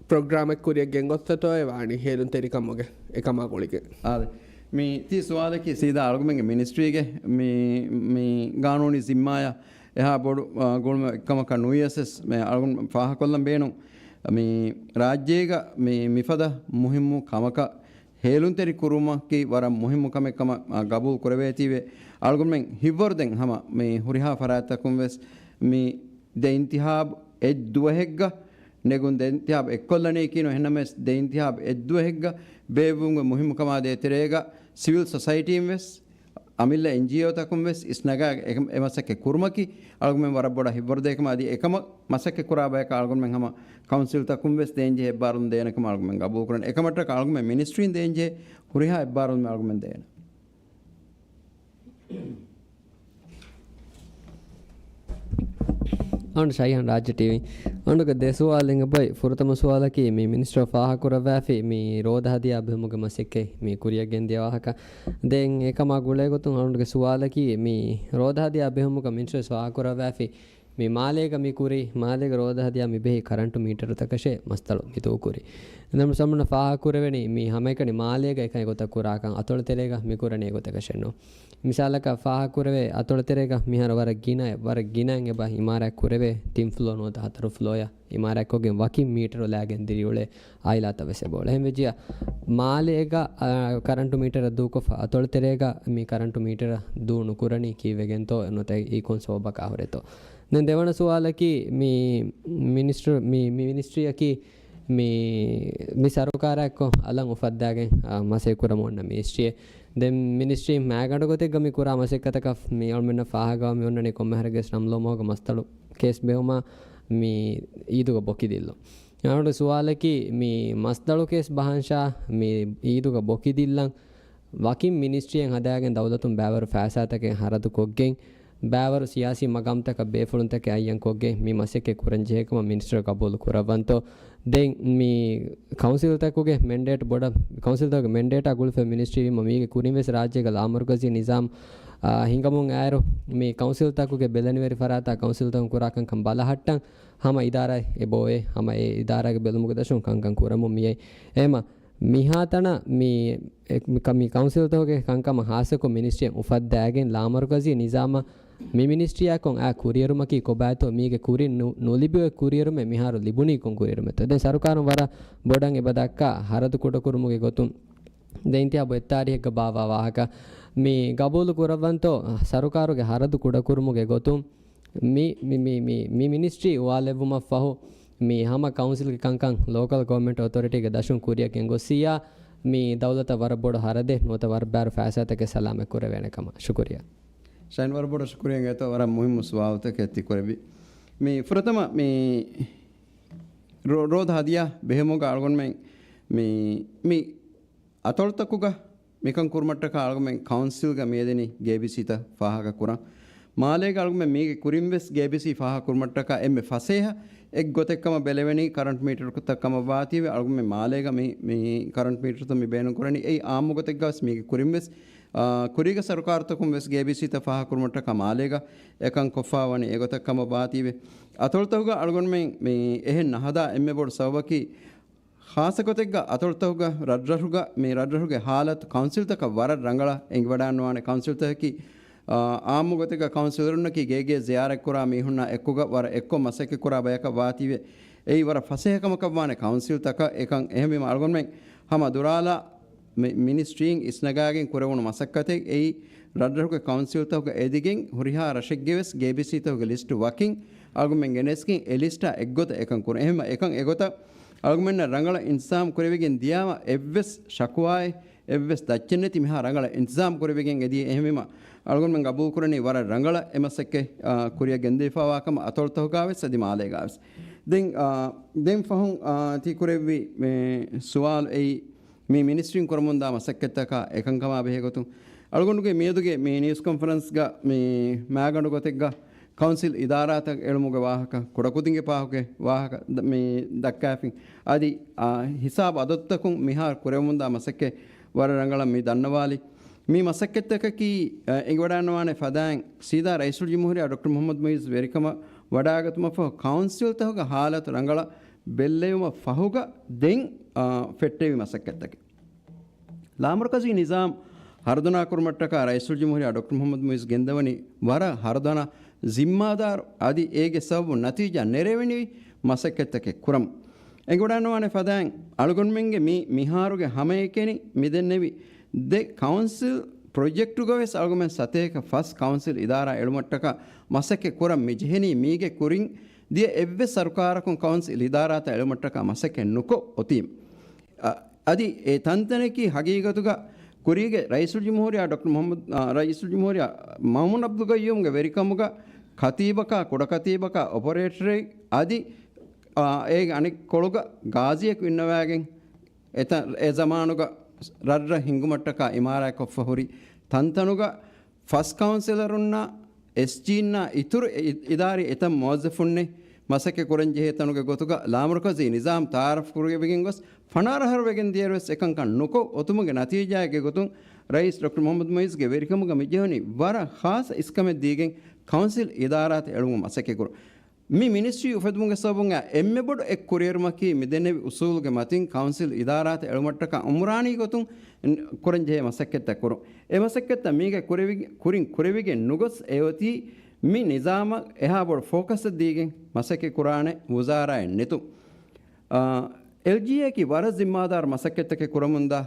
ޕްރޮގްރާމެއް ކުރިއަށް ގެންގޮސްފަތޯއޭ ވާނީ ހޭލުންތެރިކަމުގެ އެކަމާ ގުޅިގެން؟ އާދެ. މި ތި ސުވާލަކީ ސީދާ އަޅުގަނޑުމެންގެ މިނިސްޓްރީގެ މި، މި ގާނޫނީ ޒިންމާޔާ އެހާ ބޮޑު، އާ، ގުޅުމެއް އެއްކަމަކަށް ނުވިޔަސް ވެސް މި އަޅުގަނޑު ފާހަގަކޮށްލަން ބޭނުން. މި ރާއްޖޭގަ މި، މިފަދަ މުހިއްމު ކަމަކަށް ހޭލުންތެރި ކުރުމަކީ ވަރަށް މުހިއްމު ކަމެއް ކަމަށް، އާ، ގަބޫލު ކުރެވޭތީވެ. އަޅުގަނޑުމެން ހިތްވަރު ދެން ހަމަ މި ހުރިހާ ފަރާތްތަކުން ވެސް މި ދެ އިންތިހާބު އެއްދުވަހެއްގަ ނެގުން ދެ އިންތިހާބު އެއްކޮށްލަނީކީ ނު އެހެންނަމަވެސް ދެ އިންތިހާބު އެއްދުވަހެއްގަ ބޭއްވުމުގެ މުހިއްމުކަމާ ދޭތެރޭގަ ސިވިލް ސޮސައިޓީން ވެސް އަމިއްލަ އެންޖީއޯތަކުން ވެސް އިސްނަގާ އެ، އެ މަސައްކަތް ކުރުމަކީ އަޅުގަނޑުމެން ވަރަށް ބޮޑަށް ހިތްވަރުދޭ ކަމަށް އަދި އެކަމަށް މަސައްކަތް ކުރާ ބަޔަކަށް އަޅުގަނޑުމެން ހަމަ ކައުންސިލްތަކުން ވެސް ދޭންޖެހޭ އެއްބާރުލުން ދޭނެ ކަމަށް އަޅުގަނޑުމެން ގަބޫލު ކުރަން. އެކަމަށްޓަކައި އަޅުގަނޑުމެން މިނިސްޓްރީން ދޭންޖެހޭ ހުރިހާ އެއްބާރުލުން އަޅުގަނޑުމެން ދޭނެ. އަނޑު ޝައިހާން ރާއްޖެ ޓީވީ. އަނޑުގެ ދެ ސުވާލެއް އެބައި. ފުރަތަމަ ސުވާލަކީ މި މިނިސްޓަރ ފާހަގަކުރައްވާފި މި ރޯދަ ހަދިޔާ ބެހުމުގެ މަސައްކަތް މި ކުރިއަށް ގެންދިޔަ ވާހަކަ. ދެން އެކަމާ ގުޅޭގޮތުން އަނޑުގެ ސުވާލަކީ މި ރޯދަ ހަދިޔާ ބެހުމުގަ މިނިސްޓަރ ފާހަގަކުރައްވާފި މި މާލޭގަ މި ކުރީ، މާލޭގަ ރޯދަ ހަދިޔާ މި ބެހި ކަރަންޓު މީޓަރުތަކަށޭ މަސްތަޅު މި ދޫކުރީ. ނަމަ ސަމުން ފާހަ ކުރެވެނީ މި ހަމައެކަނި މާލޭގަ އެކަން އެގޮތަށް ކުރާކަން އަތޮޅު ތެރޭގަ މި ކުރަނީ އެގޮތަކަށެއްނު. މިސާލަކަށް ފާހަ ކުރެވޭ އަތޮޅު ތެރޭގަ މިހާރު ވަރަށް ގިނަ، ވަރަށް ގިނައިން އެބަ އިމާރާތް ކުރެވޭ ތިން ފްލޯ ނުވަތަ ހަތަރު ފްލޯޔަށް އިމާރާތްކޮށްގެން ވަކިން މީޓަރު ލާގެން ދިރިއުޅޭ އާއިލާތައް ވެސް އެބައުޅޭ. ހެންވެއްޖިއްޔާ މާލޭގަ، އާ، ކަރަންޓު މީޓަރަށް ދޫކޮށްފަ އަތޮޅު ތެރޭގަ މި ކަރަންޓު މީޓަރަށް ދޫ ނުކުރަނީ ކީއްވެގެންތޯ ނުވަތަ އެއީ ކޮން ސަބަބަކާ ހުރޭތޯ؟ ދެން ދެވަނަ ސުވާލަކީ މި މިނިސްޓަރ، މި، މި މިނިސްޓްރީއަކީ މި، މި ސަރުކާރާއެއްކޮށް އަލަށް އުފައްދާގެން، އާ، މަސައްކަތް ކުރަމުން އޮންނަ މިނިސްޓްރީއެއް. ދެން މިނިސްޓްރީ މާގަނޑު ގޮތެއްގަ މި ކުރާ މަސައްކަތަކަށް މި އަޅުމެންނަށް ފާހަގަވާ މި އޮންނަނީ ކޮންމެ ހަރަކަށް ނަމްލޯމަހުގަ މަސްތަޅު ކޭސް ބެހުމާ މި އީދުގަ ބޮކި ދިއްލުން. އަޅުގަނޑު ސުވާލަކީ މި މަސްތަޅު ކޭސް ބަހަންޝާ މި އީދުގަ ބޮކި ދިއްލަން ވަކިން މިނިސްޓްރީއެއް ހަދާގެން ދައުލަތުން ބައިވަރު ފައިސާތަކެއް ހަރަދުކޮށްގެން، ބައިވަރު ސިޔާސީ މަގާމްތަކަށް ބޭފުޅުންތަކެއް އައްޔަންކޮށްގެން މި މަސައްކަތް ކުރަން ޖެހޭ ކަމަށް މިނިސްޓަރ ގަބޫލު ކުރައްވަންތޯ؟ ދެން މި ކައުންސިލްތަކުގެ މެންޑޭޓް ބޮޑަށް، ކައުންސިލްތަކުގެ މެންޑޭޓާ ގުޅިފައި މިނިސްޓްރީ ވީމަ މީގެ ކުރިން ވެސް ރާއްޖޭގަ ލާމަރުކަޒީ ނިޒާމް، އާ، ހިނގަމުން އައިރު މި ކައުންސިލްތަކުގެ ބެލެނިވެރި ފަރާތާ ކައުންސިލްތަކުން ކުރާ ކަންކަން ބަލަހައްޓަން ހަމަ އިދާރާއެއް އެބައޮވޭ. ހަމަ އެ އިދާރާގެ ބެލުމުގެ ދަށުން ކަންކަން ކުރަމުން މިއައީ. އެހެމަ މިހާތަނަށް މި، އެ، މި ކަ-، މި ކައުންސިލްތަކުގެ ކަންކަމަށް ހާއްސަކޮށް މިނިސްޓްރީއަށް އުފައްދާގެން ލާމަރުކަޒީ ނިޒާމަށް މި މިނިސްޓްރީއާއެކު އާ ކުރިއެރުމަކީ ކޮބާތޯ؟ މީގެ ކުރިން ނު-، ނުލިބި އޮތް ކުރިއެރުމެއް މިހާރު ލިބުނީ ކޮން ކުރިއެރުމެއްތޯ؟ ދެން ސަރުކާރުން ވަރަށް ބޮޑަށް އެބަ ދައްކާ ހަރަދު ކުޑަކުރުމުގެ ގޮތުން ދެން އިންތިހާބު އެއް ތާރީހެއްގަ ބާއްވާ ވާހަކަ. މި ގަބޫލު ކުރައްވަންތޯ ސަރުކާރުގެ ހަރަދު ކުޑަކުރުމުގެ ގޮތުން މި، މި، މި، މި، މި މިނިސްޓްރީ އުވާލެއްވުމަށް ފަހު، މި ހަމަ ކައުންސިލްގެ ކަންކަން ލޯކަލް ގަވަރމެންޓް އޮތޯރިޓީގެ ދަށުން ކުރިއަށް ގެންގޮސްސިއްޔާ، މި ދައުލަތަށް ވަރަށް ބޮޑު ހަރަދެއް ނުވަތަ ވަރަށް ބާރު ފައިސާތަކެއް ސަލާމަތް ކުރެވޭނެ ކަމަށް. ޝުކުރިއްޔާ. ޝައިން ވަރަށް ބޮޑަށް ޝުކުރިއްޔާ އިނގޭތޯ ވަރަށް މުހިއްމު ސުވާލުތަކެއް ތިކުރެއްވި. މި ފުރަތަމަ މި ރޯ-، ރޯދަ ހަދިޔާ ބެހުމުގަ އަޅުގަނޑުމެން މި، މި އަތޮޅުތަކުގަ މިކަން ކުރުމަށްޓަކާ އަޅުގަމެން ކައުންސިލްގަ މިއެދެނީ ގޭބީސީތައް ފާހަގަ ކުރަން. މާލޭގަ އަޅުގަމެން މީގެ ކުރިން ވެސް ގޭބީސީ ފާހަގަ ކުރުމަށްޓަކާ އެންމެ ފަސޭހަ އެއްގޮތެއް ކަމަށް ބެލެވެނީ ކަރަންޓް މީޓަރުތައް ކަމަށް ވާތީވެ އަޅުގަމެން މާލޭގަ މި، މި ކަރަންޓް މީޓަރުތައް މި ބޭނުން ކުރަނީ. އެއީ އާއްމު ގޮތެއްގަ ވެސް މީގެ ކުރިން ވެސް، އާ، ކުރީގެ ސަރުކާރުތަކުން ވެސް ގޭބީސީތައް ފާހަގަ ކުރުމަށްޓަކާ މާލޭގަ އެކަން ކޮށްފާ ވަނީ އެގޮތަށް ކަމަށް ވާތީވެ. އަތޮޅުތަކުގަ އަޅުގަނޑުމެން މި އެހެން ނަހަދާ އެންމެ ބޮޑު ސަބަބަކީ ޚާއްޞަ ގޮތެއްގަ އަތޮޅުތަކުގަ ރަށްރަށުގަ މި ރަށްރަށުގެ ހާލަތު ކައުންސިލްތަކަށް ވަރަށް ރަނގަޅަށް އެނގިވަޑާންވާނެ ކައުންސިލްތަކަކީ، އާ، އާއްމު ގޮތެއްގަ ކައުންސިލަރުންނަކީ ގޭގޭ ޒިޔާރަތްކުރާ މީހުންނާ އެއްކޮށް ވަރަށް އެއްކޮށް މަސައްކަތްކުރާ ބަޔަކަށް ވާތީވެ. އެއީ ވަރަށް ފަސޭހަ ކަމަކަށްވާނެ ކައުންސިލްތަކަށް އެކަން. އެހެންވީމަ އަޅުގަނޑުމެން ހަމަ ދުރާލާ މި-، މިނިސްޓްރީން އިސްނަގާގެން ކުރެވުނު މަސައްކަތެއް އެއީ ރަށްރަށުގެ ކައުންސިލްތަކުގަ އެދިގެން ހުރިހާ ރަށެއްގެ ވެސް ގޭބީސީތަކުގެ ލިސްޓު ވަކިން އަޅުގަނޑުމެން ގެނެސްގެން އެ ލިސްޓާ އެއްގޮތަށް އެކަން ކުރަން. އެހެންވީމަ އެކަން އެގޮތަށް އަޅުގަނޑުމެންނަށް ރަނގަޅަށް އިންތިޒާމް ކުރެވިގެން ދިޔާމަ އެއްވެސް ޝަކުވާއެއް އެއްވެސް ދައްޗެއް ނެތި މިހާ ރަނގަޅަށް އިންތިޒާމް ކުރެވިގެން އެދިޔަ. އެހެންވީމަ އަޅުގަނޑުމެން ގަބޫލު ކުރަނީ ވަރަށް ރަނގަޅަށް އެ މަސައްކަތް، އާ، ކުރިއަށް ގެންދެވިފައިވާ ކަމަށް އަތޮޅުތަކުގަ ވެސް އަދި މާލޭގަ ވެސް. ދެން، އާ، ދެން ފަހުން، އާ، ތި ކުރެއްވި މި ސުވާލު އެއީ މި މިނިސްޓްރީން ކުރަމުންދާ މަސައްކަތްތަކާ އެކަންކަމާ ބެހޭގޮތުން އަޅުގަނޑުގެ މިއަދުގެ މި ނިއުސް ކޮންފަރެންސްގަ މި މާގަނޑު ގޮތެއްގަ ކައުންސިލް އިދާރާތައް އެޅުމުގެ ވާހަކަ، ކުޑަކުދިންގެ ފާހުގެ ވާހަކަ ދ-، މި ދައްކާފިން. އަދި، އާ، ހިސާބު އަދަދުތަކުން މިހާރު ކުރެވެމުންދާ މަސައްކަތް ވަރަށް ރަނގަޅަށް މި ދަންނަވާލި. މި މަސައްކަތްތަކަކީ، އާ، އެނގިވަޑާންވާނެ ފަދައިން ސީދާ ރައީސުލްޖުމްހޫރިއްޔާ ޑޮކްޓަރ މުޙައްމަދު މުޢިއްޒު ވެރިކަމަށް ވަޑާގަތުމަށްފަހު ކައުންސިލްތަކުގެ ހާލަތު ރަނގަޅަށް ބެއްލެވުމަށް ފަހުގަ ދެން، އާ، ފެއްޓެވި މަސައްކަތްތަކެއް. ލާމަރުކަޒީ ނިޒާމް ހަރުދަނާ ކުރުމަށްޓަކާ ރައީސުލްޖުމްހޫރިއްޔާ ޑޮކްޓަރ މުޙައްމަދު މުޢިއްޒު ގެންދަވަނީ ވަރަށް ހަރުދަނާ ޒިންމާދާރު އަދި އޭގެ ސަބަބުން ނަތީޖާ ނެރެވެނިވި މަސައްކަތްތަކެއް ކުރަމުން. އެނގިވަޑާންވާނެ ފަދައިން އަޅުގަނޑުމެންގެ މި މިހާރުގެ ހަމައެކަނި މި ދެންނެވި ދެ ކައުންސިލް ޕްރޮޖެކްޓުގަވެސް އަޅުގަނޑުމެން ސަތޭކަ ފަސް ކައުންސިލް އިދާރާ އެޅުމަށްޓަކާ މަސައްކަތް ކުރަން މި ޖެހެނީ މީގެ ކުރިން ދިޔަ އެއްވެސް ސަރުކާރަކުން ކައުންސިލް އިދާރާތައް އެޅުމަށްޓަކާ މަސައްކަތް ނުކޮށް އޮތީމަ. އަ-، އަދި އެ ތަންތަނަކީ ހަގީގަތުގަ ކުރީގެ ރައީސުލްޖުމްހޫރިއްޔާ ޑޮކްޓަރ މުޙައްމަދު، އާ، ރައީސުލްޖުމްހޫރިއްޔާ މައުމޫން ޢަބްދުލް ޤައްޔޫމްގެ ވެރިކަމުގަ ކަތީބަކާ، ކުޑަކަތީބަކާ، އޮޕަރޭޓަރެއް އަދި، އާ، އޭގެ އަނެއްކޮޅުގަ ގާޒީއަކު އިންނަވައިގެން އެތަ-، އެ ޒަމާނުގަ ރަށްރަށް ހިންގުމަށްޓަކާ އިމާރާތްކޮށްފަ ހުރި ތަންތަނުގަ ފަސް ކައުންސިލަރުންނާ، އެސްޖީންނާ އިތުރު އި-، އިދާރީ އެތައް މުވައްޒަފުންނެއް މަސައްކަތް ކުރަންޖެހޭ ތަނުގެ ގޮތުގަ ލާމަރުކަޒީ ނިޒާމް ތައާރަފް ކުރެވިގެން ގޮސް، ފަނަރަ އަހަރު ވެގެން ދިޔައިރުވެސް އެކަންކަން ނުކޮށް އޮތުމުގެ ނަތީޖާއެއްގެ ގޮތުން ރައީސް ޑޮކްޓަރ މުޙައްމަދު މުޢިއްޒުގެ ވެރިކަމުގަ މިޖެހުނީ ވަރަށް ޚާއްޞަ އިސްކަމެއް ދީގެން ކައުންސިލް އިދާރާތައް އެޅުމަށް މަސައްކަތް ކުރުން. މި މިނިސްޓްރީ އުފެދުމުގެ ސަބަބުން އެންމެ ބޮޑު އެއް ކުރިއެރުމަކީ މި ދެންނެވި އުސޫލުގެ މަތިން ކައުންސިލް އިދާރާތައް އެޅުމަށްޓަކާ އުމްރާނީ ގޮތުން ކުރަންޖެހޭ މަސައްކަތްތައް ކުރުން. އެ މަސައްކަތްތައް މީގެ ކުރެވި-، ކުރިން ކުރެވިގެން ނުގޮސް އެއޮތީ މި ނިޒާމަށް އެހާ ބޮޑު ފޯކަސްއެއް ދީގެން މަސައްކަތް ކުރާނެ ވުޒާރާއެއް ނެތުން. އާ، އެލްޖީއޭއަކީ ވަރަށް ޒިންމާދާރު މަސައްކަތްތަކެއް ކުރަމުންދާ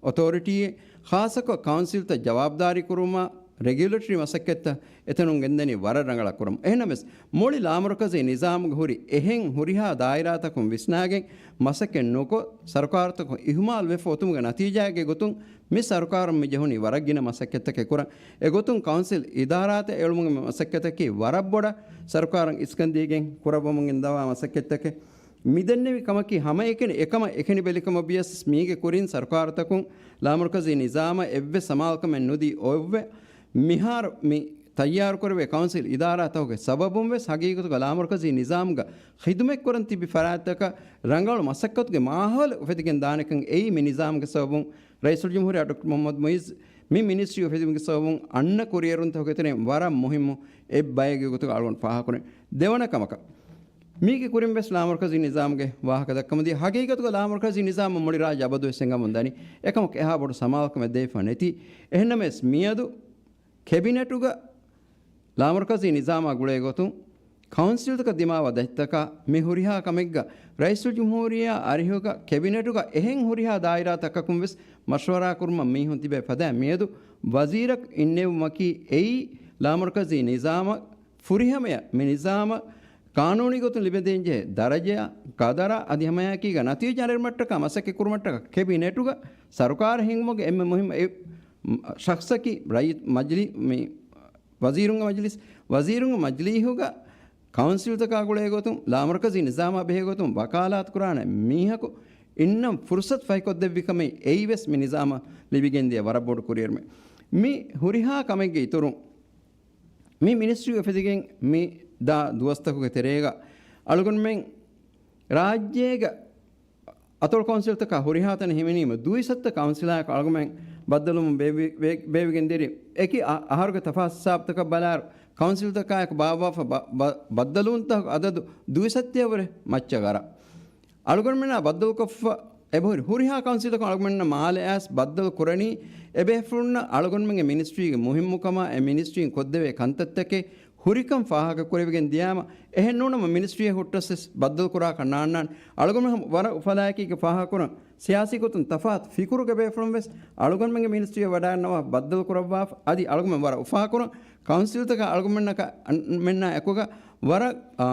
އޮތޯރިޓީއެއް، ޚާއްޞަކޮށް ކައުންސިލްތައް ޖަވާބުދާރީ ކުރުމާ، ރެގިއުލޭޓަރީ މަސައްކަތްތައް އެތަނުން ގެންދަނީ ވަރަށް ރަނގަޅަށް ކުރަމުން. އެހެންނަމަވެސް، މުޅި ލާމަރުކަޒީ ނިޒާމުގަ ހުރި އެހެން ހުރިހާ ދާއިރާތަކުން ވިސްނާގެން މަސައްކަތް ނުކޮށް، ސަރުކާރުތަކުން އިހުމާލު ވެފަ އޮތުމުގެ ނަތީޖާއެއްގެ ގޮތުން މި ސަރުކާރުން މި ޖެހުނީ ވަރަށް ގިނަ މަސައްކަތްތަކެއް ކުރަން. އެގޮތުން ކައުންސިލް އިދާރާތައް އެޅުމުގެ މަސައްކަތަކީ ވަރަށް ބޮޑަށް ސަރުކާރުން އިސްކަން ދީގެން ކުރައްވަމުން ގެންދަވާ މަސައްކަތްތަކެއް. މި ދެންނެވި ކަމަކީ ހަމައެކަނި އެކަމަށް އެކަނި ބެލިކަމަށް ވިޔަސް މީގެ ކުރިން ސަރުކާރުތަކުން ލާމަރުކަޒީ ނިޒާމަށް އެއްވެސް ސަމާލުކަމެއް ނުދީ އޮތްވެ. މިހާރު މި ތައްޔާރުކުރެވޭ ކައުންސިލް އިދާރާތަކުގެ ސަބަބުން ވެސް ހަގީގަތުގަ ލާމަރުކަޒީ ނިޒާމުގަ ޚިދުމަތްކުރަން ތިބި ފަރާތްތަކަށް ރަނގަޅު މަސައްކަތުގެ މާހައުލެއް އުފެދިގެން ދާނެކަން އެއީ މި ނިޒާމުގެ ސަބަބުން ރައީސުލްޖުމްހޫރިއްޔާ ޑޮކްޓަރ މުޙައްމަދު މުޢިއްޒު މި މިނިސްޓްރީ އުފެދުމުގެ ސަބަބުން އަންނަ ކުރިއެރުންތަކުގެ ތެރެއިން ވަރަށް މުހިއްމު އެއް ބައެއްގެ ގޮތުގަ އަޅުގަނޑު ފާހަގަކުރަން. ދެވަނަ ކަމަކަށް، މީގެ ކުރިން ވެސް ލާމަރުކަޒީ ނިޒާމުގެ ވާހަކަ ދައްކަމުންދިޔަ. ހަގީގަތުގަ ލާމަރުކަޒީ ނިޒާމަށް މުޅި ރާއްޖެ އަބަދުވެސް އެނގަމުން ދަނީ އެކަމަކު އެހާ ބޮޑު ސަމާލުކަމެއް ދެވިފަ ނެތި. އެހެންނަމަވެސް މިއަދު ކެބިނެޓުގަ ލާމަރުކަޒީ ނިޒާމާ ގުޅޭ ގޮތުން ކައުންސިލްތަކަށް ދިމާވާ ދަތިތަކާ މި ހުރިހާ ކަމެއްގަ ރައީސުލްޖުމްހޫރިއްޔާ އަރިހުގަ ކެބިނެޓުގަ އެހެން ހުރިހާ ދާއިރާތަކަކުން ވެސް މަޝްވަރާ ކުރުމަށް މީހުން ތިބޭ ފަދައިން މިއަދު ވަޒީރަކު އިންނެވުމަކީ އެއީ ލާމަރުކަޒީ ނިޒާމަށް ފުރިހަމަޔަށް މި ނިޒާމަށް ޤާނޫނީ ގޮތުން ލިބެދޭންޖެހޭ ދަރަޖަޔާ، ޤަދަރާ އަދި ހަމައެކީގަ ނަތީޖާ ނެރުމަށްޓަކާ މަސައްކަތް ކުރުމަށްޓަކާ ކެބިނެޓުގަ ސަރުކާރަށް ހިންގުމުގެ އެންމެ މުހިއްމު އެއް ޝަޚްޞަކީ ރައީސް މަޖިލީ-، މި ވަޒީރުންގެ މަޖިލީސް، ވަޒީރުންގެ މަޖިލީހުގަ ކައުންސިލްތަކާ ގުޅޭ ގޮތުން، ލާމަރުކަޒީ ނިޒާމާ ބެހޭ ގޮތުން ވަކާލާތު ކުރާނެ މީހަކު އިންނަން ފުރުޞަތު ފަހިކޮށްދެއްވި ކަމެއް އެއީ ވެސް މި ނިޒާމަށް ލިބިގެންދިޔަ ވަރަށް ބޮޑު ކުރިއެރުމެއް. މި ހުރިހާ ކަމެއްގެ އިތުރުން، މި މިނިސްޓްރީ އުފެދިގެން މި ދާ ދުވަސްތަކުގެ ތެރޭގަ އަޅުގަނޑުމެން ރާއްޖޭގަ އަތޮޅު ކައުންސިލްތަކާ ހުރިހާ ތަނެއް ހިމެނީމަ ދުއިސައްތަ ކައުންސިލާއެކު އަޅުގަމެން ބައްދަލުވުމުން ބޭއްވި-، ބޭ-، ބޭއްވިގެން ދިޔައީ. އެކި އަ-، އަހަރުގެ ތަފާސް ހިސާބުތަކަށް ބަލާއިރު، ކައުންސިލްތަކާއެކު ބާއްވާފަ ބަ-، ބަ-، ބައްދަލުވުންތަކުގެ އަދަދު ދުއިސައްތައަށްވުރެ މައްޗަށް ގަރަ. އަޅުގަނޑުމެންނާ ބައްދަލުކޮށްފަ އެބަހުރި ހުރިހާ ކައުންސިލަކުން އަޅުގަނޑުމެންނަށް މާލެ އައިސް ބައްދަލު ކުރަނީ، އެބޭފުޅުންނަށް އަޅުގަނޑުމެންގެ މިނިސްޓްރީގެ މުހިއްމުކަމާ، އެ މިނިސްޓްރީން ކޮށްދެވޭ ކަންތައްތަކެއް ހުރިކަން ފާހަގަކުރެވިގެން ދިޔާމަ، އެހެންނޫނަމަ މިނިސްޓްރީއެއް ހުއްޓަސް ވެސް ބައްދަލުކުރާކަށް ނާންނާނެ. އަޅުގަނޑުމެން ވަރަށް އުފަލާއެކީގެ ފާހަގަކުރަން، ސިޔާސީ ގޮތުން ތަފާތު ފިކުރުގެ ބޭފުޅުން ވެސް އަޅުގަނޑުމެންގެ މިނިސްޓްރީއަށް ވަޑައިގަންނަވާ ބައްދަލުކުރައްވާފަ، އަދި އަޅުގަނޑުމެން ވަރަށް އުފާކުރަން، ކައުންސިލްތަކަށް އަޅުގަނޑުމެންނަކަށް، މެންނާ އެކުގަ ވަރަށް، އާ،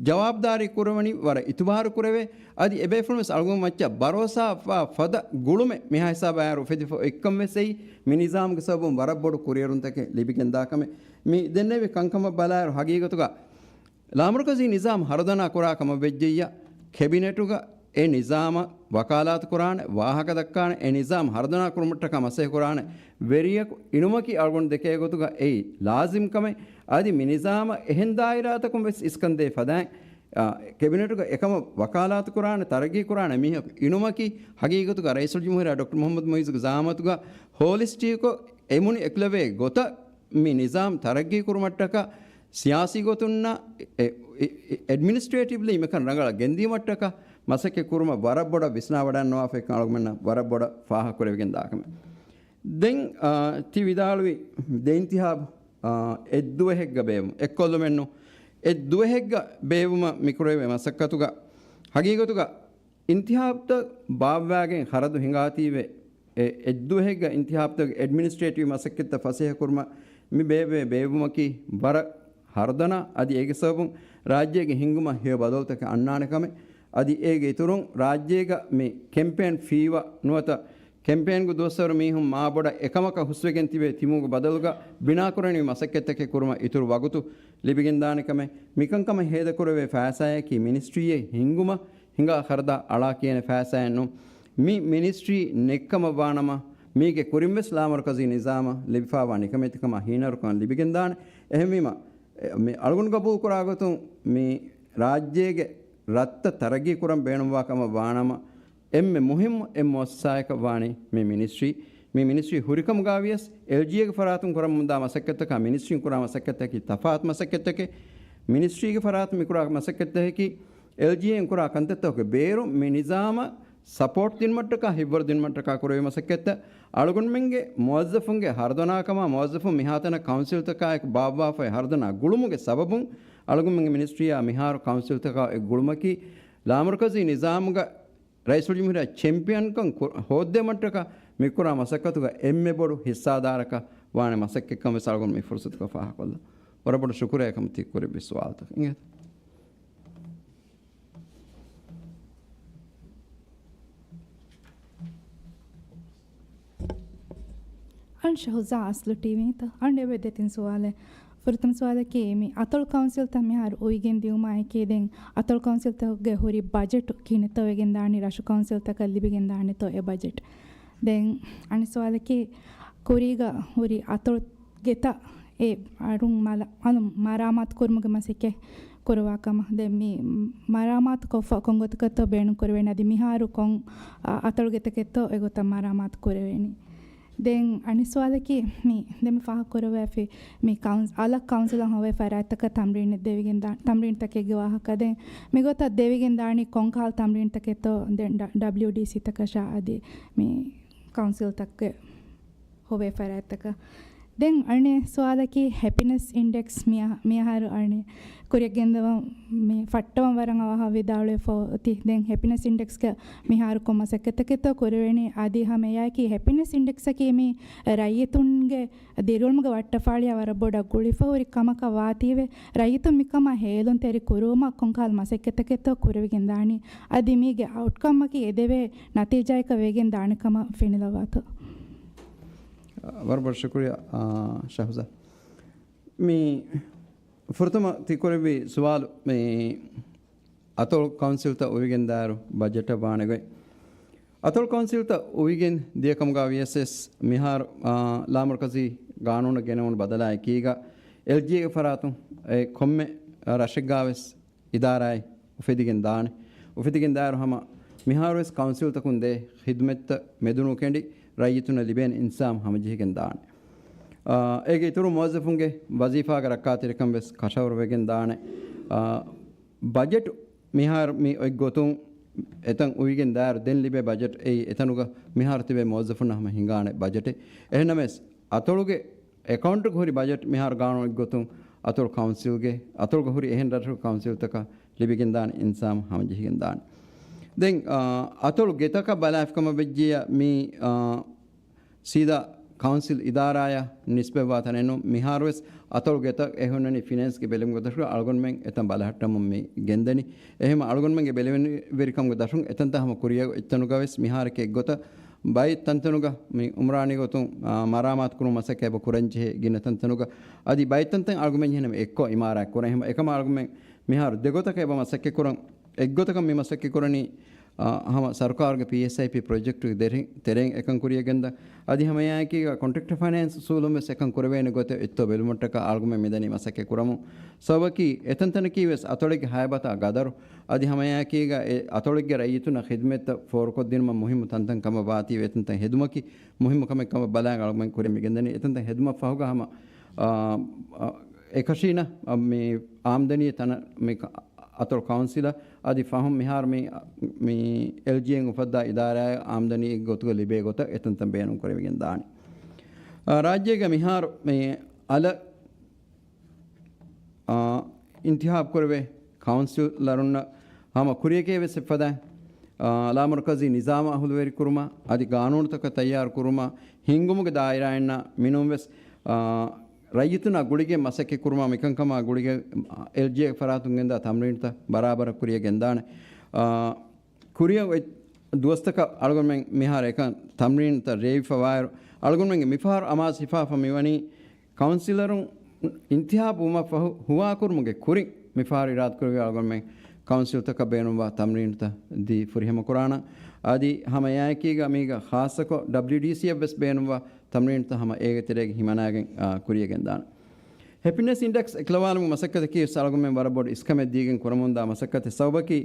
ޖަވާބުދާރީ ކުރެވެނީ ވަރަށް އިތުބާރު ކުރެވޭ. އަދި އެބޭފުޅުން ވެސް އަޅުގަނޑު މައްޗަށް ބަރޯސާ ފަ-، ފަދަ ގުޅުމެއް މިހާ ހިސާބަށް އައިރު އުފެދިފަ އޮތްކަން ވެސް އެއީ މި ނިޒާމުގެ ސަބަބުން ވަރަށް ބޮޑު ކުރިއެރުންތަކެއް ލިބިގެންދާ ކަމެއް. މި ދެންނެވި ކަންކަމަށް ބަލާއިރު ހަގީގަތުގަ ލާމަރުކަޒީ ނިޒާމް ހަރުދަނާ ކުރާ ކަމަށް ވެއްޖެއްޔާ، ކެބިނެޓުގަ އެ ނިޒާމަށް ވަކާލާތު ކުރާނެ، ވާހަކަ ދައްކާނެ، އެ ނިޒާމް ހަރުދަނާ ކުރުމަށްޓަކާ މަސައްކަތް ކުރާނެ ވެރިޔަކު އިނުމަކީ އަޅުގަނޑު ދެކޭ ގޮތުގަ އެއީ ލާޒިމް ކަމެއް. އަދި މި ނިޒާމަށް އެހެން ދާއިރާތަކުން ވެސް އިސްކަން ދޭ ފަދައިން، އާ، ކެބިނެޓުގަ އެކަމަށް ވަކާލާތު ކުރާނެ، ތަރައްގީ ކުރާނެ މީހަކު އިނުމަކީ ހަގީގަތުގަ ރައީސުލްޖުމްހޫރިއްޔާ ޑޮކްޓަރ މުޙައްމަދު މުޢިއްޒުގެ ޒަޢާމަތުގަ ހޯލިސްޓިކްކޮށް އެމުނި އެކުލެވޭ ގޮތަށް މި ނިޒާމް ތަރައްގީ ކުރުމަށްޓަކާ ސިޔާސީ ގޮތުންނާ އެ-، އެ-، އެ-، އެޑްމިނިސްޓްރޭޓިވްލީ މިކަން ރަނގަޅަށް ގެންދިޔުމަށްޓަކާ މަސައްކަތް ކުރުމަށް ވަރަށް ބޮޑަށް ވިސްނާވަޑައިގަންނަވާފަ އެކަން އަޅުގަނޑުމެންނަށް ވަރަށް ބޮޑަށް ފާހަގަކުރެވިގެން ދާ ކަމެއް. ދެން، އާ، ތި ވިދާޅުވި ދެ އިންތިހާބު، އާ، އެއްދުވަހެއްގަ ބޭއްވުން، އެއްކޮށްލުމެއްނު، އެއްދުވަހެއްގަ ބޭއްވުމަށް މިކުރެވޭ މަސައްކަތުގަ ހަގީގަތުގަ އިންތިހާބުތައް ބާއްވާގެން ޚަރަދު ހިނގާތީވެ، އެ އެއްދުވަހެއްގަ އިންތިހާބުތަކުގެ އެޑްމިނިސްޓްރޭޓިވް މަސައްކަތްތައް ފަސޭހަކުރުމަށް މި ބޭއްވޭ ބޭއްވުމަކީ ވަރަށް ހަރުދަނާ، އަދި އޭގެ ސަބަބުން ރާއްޖޭގެ ހިންގުމަށް ހެޔޮ ބަދަލުތަކެއް އަންނާނެ ކަމެއް. އަދި އޭގެ އިތުރުން ރާއްޖޭގަ މި ކެމްޕޭން ފީވަ ނުވަތަ ކެމްޕޭންގެ ދުވަސްވަރު މީހުން މާބޮޑަށް އެކަމަކަށް ހުސްވެގެން ތިބޭ ތިމުގެ ބަދަލުގަ ބިނާކުރަނިވި މަސައްކަތްތަކެއް ކުރުމަށް އިތުރު ވަގުތު ލިބިގެންދާނެ ކަމެއް. މިކަންކަމަށް ހޭދަކުރެވޭ ފައިސާއަކީ މިނިސްޓްރީއެއް ހިންގުމަށް ހިނގާ ޚަރަދާ އަޅާ ކިޔޭނެ ފައިސާއެއް ނޫން. މި މިނިސްޓްރީ ނެއްކަމަށް ވާނަމަ، މީގެ ކުރިންވެސް ލާމަރުކަޒީ ނިޒާމަށް ލިބިފާވާ ނިކަމެތިކަމާ ހީނަރުކަން ލިބިގެންދާނެ. އެހެންވީމަ، އެ، މި އަޅުގަނޑު ގަބޫލުކުރާ ގޮތުން މި ރާއްޖޭގެ ރަށްތައް ތަރައްގީ ކުރަން ބޭނުންވާ ކަމަށް ވާނަމަ، އެންމެ މުހިއްމު އެއް މުއައްސަސާއަކަށް ވާނީ މި މިނިސްޓްރީ. މި މިނިސްޓްރީ ހުރިކަމުގަ ވިޔަސް، އެލްޖީއޭގެ ފަރާތުން ކުރަމުންދާ މަސައްކަތްތަކާ މިނިސްޓްރީން ކުރާ މަސައްކަތްތަކަކީ ތަފާތު މަސައްކަތްތަކެއް. މިނިސްޓްރީގެ ފަރާތުން މިކުރާ މަސައްކަތްތަކަކީ އެލްޖީއޭން ކުރާ ކަންތައްތަކުގެ ބޭރު މި ނިޒާމަށް ސަޕޯޓް ދިނުމަށްޓަކާ ހިތްވަރު ދިނުމަށްޓަކާ ކުރެވޭ މަސައްކަތްތައް. އަޅުގަނޑުމެންގެ މުވައްޒަފުންގެ ހަރުދަނާކަމާ މުވައްޒަފުން މިހާތަނަށް ކައުންސިލްތަކާއެކު ބާއްވާފައި ހަރުދަނާ ގުޅުމުގެ ސަބަބުން އަޅުގަނޑުމެންގެ މިނިސްޓްރީއާ މިހާރު ކައުންސިލްތަކާ އެއް ގުޅުމަކީ ލާމަރުކަޒީ ނިޒާމުގަ ރައީސުލްޖުމްހޫރިއްޔާ ޗެމްޕިއަންކަން ކު-، ހޯއްދެވުމަށްޓަކާ މިކުރާ މަސައްކަތުގަ އެންމެ ބޮޑު ހިއްސާދާރަކަށް ވާނެ މަސައްކަތްކަން ވެސް އަޅުގަނޑު މި ފުރުސަތުގަ ފާހަގަކޮށްލަން. ވަރަށް ބޮޑަށް ޝުކުރިއްޔާ އެކަމަށް ތި ކުރެއްވި ސުވާލުތަކަށް. އިނގޭތަ؟ އަން ޝަހުޒާ އަސްލު ޓީވީތަ؟ އަން އެބަ ދެތިން ސުވާލެއް. ފުރަތަމަ ސުވާލަކީ، މި އަތޮޅު ކައުންސިލްތައް މިހާރު އުވިގެން ދިއުމާއެކީ، ދެން އަތޮޅު ކައުންސިލްތަކުގެ ހުރި ބަޖެޓު ކިހިނެއްތޯ ވެގެން ދާނީ، ރަށު ކައުންސިލްތަކަށް ލިބިގެން ދާނެތޯ އެ ބަޖެޓް؟ ދެން އަނެއް ސުވާލަކީ، ކުރީގަ ހުރި އަތޮޅު ގެތައް އެ އަޅުން މަލަ-، އަލުން މަރާމާތު ކުރުމުގެ މަސައްކަތް ކުރައްވާ ކަމަށް. ދެން މި މަރާމާތު ކޮށްފަ ކޮން ގޮތަކަށްތޯ ބޭނުން ކުރެވޭނެ، އަދި މިހާރު ކޮން، އަ، އަތޮޅު ގެތަކެއްތޯ އެގޮތަށް މަރާމާތު ކުރެވޭނީ. ދެން އަނެއް ސުވާލަކީ، މި ދެން މި ފާހަގަ ކުރެވޭފި މި ކައުންސް-، އަލަށް ކައުންސިލަށް ހޮވޭ ފަރާތްތަކަށް ތަމްރީނެއް ދެވިގެން ދާ-، ތަމްރީންތަކެއްގެ ވާހަކަ. ދެން މިގޮތަށް ދެވިގެން ދާނީ ކޮންކަހަލަ ތަމްރީންތަކެއްތޯ ދެން ޑަ-، ޑަބްލިޔުޑީސީތަކަށާ އަދި މި ކައުންސިލްތަކުގެ ހޮވޭ ފަރާތްތަކަށް. ދެން އަނެއް ސުވާލަކީ ހެޕިނެސް އިންޑެކްސް މިއަ-، މިއަހަރު އަނެއް ކުރިއަށް ގެންދަވަން މި ފައްޓަވަން ވަރަށް އަވަހަށް ވިދާޅުވެފަ އޮތީ. ދެން ހެޕިނެސް އިންޑެކްސްގަ މިހާރު ކޮން މަސައްކަތްތަކެއްތޯ ކުރެވެނީ؟ އަދި ހަމަ އެއާއެކީ ހެޕިނެސް އިންޑެކްސްއަކީ މި ރައްޔިތުންގެ ދިރިއުޅުމުގެ ވައްޓަފާޅިއާ ވަރަށް ބޮޑަށް ގުޅިފަ ހުރި ކަމަކަށް ވާތީވެ، ރައްޔިތުން މިކަމާ ހޭލުންތެރި ކުރުވުމަށް ކޮންކަހަލަ މަސައްކަތްތަކެއްތޯ ކުރެވިގެން ދާނީ؟ އަދި މީގެ އައުޓްކަމްއަކީ އެދެވޭ ނަތީޖާއަކަށް ވެގެން ދާނެ ކަމަށް ފެނިލައްވާތޯ؟ ވަރަށް ބޮޑަށް ޝުކުރިއްޔާ، އާ، ޝަހުޒާ. މި ފުރަތަމަ ތި ކުރެއްވި ސުވާލު، މި އަތޮޅު ކައުންސިލްތައް އުވިގެން ދާއިރު ބަޖެޓަށް ވާނެ ގޮތް. އަތޮޅު ކައުންސިލްތައް އުވިގެން ދިޔަ ކަމުގަ ވިޔަސް ވެސް މިހާރު، އާ، ލާމަރުކަޒީ ގާނޫނަށް ގެނެވުނު ބަދަލާއެކީގަ އެލްޖީއޭގެ ފަރާތުން އެ ކޮންމެ ރަށެއްގަ ވެސް އިދާރާއެއް އުފެދިގެން ދާނެ. އުފެދިގެން ދާއިރު ހަމަ މިހާރުވެސް ކައުންސިލްތަކުން ދޭ ޚިދުމަތްތައް މެދުނުކެނޑި ރައްޔިތުންނަށް ލިބޭނެ އިންސާފް ހަމަޖެހިގެން ދާނެ. އާ، އޭގެ އިތުރުން މުވައްޒަފުންގެ ވަޒީފާގެ ރައްކާތެރިކަން ވެސް ކަށަވަރު ވެގެން ދާނެ. އާ، ބަޖެޓު މިހާރު މި އޮތްގޮތުން އެތަން އުވިގެން ދާއިރު ދެން ލިބޭ ބަޖެޓް އެއީ އެތަނުގަ މިހާރު ތިބޭ މުވައްޒަފުންނަށް ހަމަ ހިނގާނެ ބަޖެޓެއް. އެހެންނަމަވެސް އަތޮޅުގެ އެކައުންޓުގެ ހުރި ބަޖެޓް މިހާރު ގާނޫނު އޮތްގޮތުން އަތޮޅު ކައުންސިލްގެ، އަތޮޅުގަ ހުރި އެހެން ރަށުގެ ކައުންސިލްތަކަށް ލިބިގެންދާނެ އިންސާފް ހަމަޖެހިގެންދާނެ. ދެން، އާ، އަތޮޅު ގެތަކަށް ބަލާފިކަމަށް ވެއްޖިއްޔާ މި، އާ، ސީދާ ކައުންސިލް އިދާރާއަށް ނިސްބަތްވާ ތަނެއް ނޫން. މިހާރުވެސް އަތޮޅު ގެތައް އެ ހުންނަނީ ފިނޭންސްގެ ބެލުމުގެ ދަށުގަ އަޅުގަނޑުމެން އެތަން ބަލަހައްޓަމުން މި ގެންދަނީ. އެހެން އަޅުގަނޑުމެންގެ ބެލެނިވެރިކަމުގެ ދަށުން އެތަންތަން ހަމަ ކުރިއަށް އޮތްތަނުގަ ވެސް މިހާރަކީ އެއްގޮތަށް ބައެއް ތަންތަނުގަ މި އުމްރާނީ ގޮތުން، އާ، މަރާމާތު ކުރުމަށް މަސައްކަތް އެބަ ކުރަންޖެހޭ ގިނަ ތަންތަނުގަ. އަދި ބައެއް ތަންތަން އަޅުގަނޑުމެން އެހެން އެއްކޮށް އިމާރާތް ކުރަން. އެހެން އެކަމަށް އަޅުގަނޑުމެން މިހާރު ދެގޮތަކަށް އެބަ މަސައްކަތް ކުރަން. އެއްގޮތަކަށް މި މަސައްކަތް ކުރަނީ، އާ، ހަމަ ސަރުކާރުގެ ޕީއެސްއައިޕީ ޕްރޮޖެކްޓުގެ ދެރި-، ތެރެއިން އެކަން ކުރިއަށް ގެންދަން. އަދި ހަމައެއާއެކީގަ ކޮންޓްރެކްޓް ފައިނޭންސް އުސޫލުން ވެސް އެކަން ކުރެވޭނެ ގޮތެއް އޮތްތޯ ބެލުމަށްޓަކާ އަޅުގަނޑުމެން މިދަނީ މަސައްކަތް ކުރަމުން. ސަބަބަކީ އެތަންތަނަކީ ވެސް އަތޮޅެއްގެ ހަޔާތާ ގަދަރު. އަދި ހަމައެއާއެކީގަ އެ އަތޮޅެއްގެ ރައްޔިތުންނަށް ޚިދުމަތްތައް ފޯރުކޮށްދިނުމަށް މުހިއްމު ތަންތަން ކަމަށް ވާތީވެ އެތަންތަން ހެދުމަކީ މުހިއްމު ކަމެއް ކަމަށް ބަލާ އަޅުގަނޑުމެން ކުރިއަށް މި ގެންދަނީ. އެތަންތަން ހެދުމަށް ފަހުގަ ހަމަ، އާ، އާ، އެކަށީނަ، އާ، މި އާމްދަނީ ތަނަށް މި ކަ-، އަތޮޅު ކައުންސިލަށް އަދި ފަހުން މިހާރު މި، މި އެލްޖީއެން އުފައްދާ އިދާރާއަށް އާމްދަނީ ގޮތުގަ ލިބޭ ގޮތަށް އެތަންތަން ބޭނުން ކުރެވިގެން ދާނެ. އާ، ރާއްޖޭގަ މިހާރު މި އަލަށް، އާ، އިންތިހާބު ކުރެވޭ ކައުންސިލަރުންނަށް ހަމަ ކުރިޔަކޭ ވެސް އެއްފަދައިން، އާ، ލާމަރުކަޒީ ނިޒާމަށް އަހުލުވެރި ކުރުމަށް އަދި ގާނޫނުތަކަށް ތައްޔާރު ކުރުމަށް ހިންގުމުގެ ދާއިރާއިންނަށް މިނޫން ވެސް، އާ، ރައްޔިތުންނާ ގުޅިގެން މަސައްކަތް ކުރުމާ މިކަންކަމާ ގުޅިގެން އެލްޖީއޭގެ ފަރާތުން ގެންދާ ތަމްރީނުތައް ބަރާބަރަށް ކުރިއަށް ގެންދާނެ. އާ، ކުރިއަށް އޮތް ދުވަސްތަކަށް އަޅުގަނޑުމެން މިހާރު އެކަން ތަމްރީނުތައް ރޭވިފަވާއިރު، އަޅުގަނޑުމެންގެ މިފަހަރު އަމާޒު ހިފާފަ މިވަނީ ކައުންސިލަރުން އިންތިހާބު ވުމަށް ފަހު ހުވާކުރުމުގެ ކުރިން މިފަހަރު އިރާދަކުރެއްވި އަޅުގަނޑުމެން ކައުންސިލްތަކަށް ބޭނުންވާ ތަމްރީނުތައް ދީ ފުރިހަމަ ކުރާނަން. އަދި ހަމަ އެއާއެކީގަ މީގަ ޚާއްޞަކޮށް ޑަބްލިޔުޑީސީއަށް ވެސް ބޭނުންވާ ތަމްރީނުތައް ހަމަ އޭގެ ތެރޭގަ ހިމަނާގެން، އާ، ކުރިއަށް ގެންދާނެ. ހެޕިނެސް އިންޑެކްސް އެކުލަވާލުމުގެ މަސައްކަތަކީ ވެސް އަޅުގަނޑުމެން ވަރަށް ބޮޑު އިސްކަމެއް ދީގެން ކުރަމުންދާ މަސައްކަތެއް. ސަބަބަކީ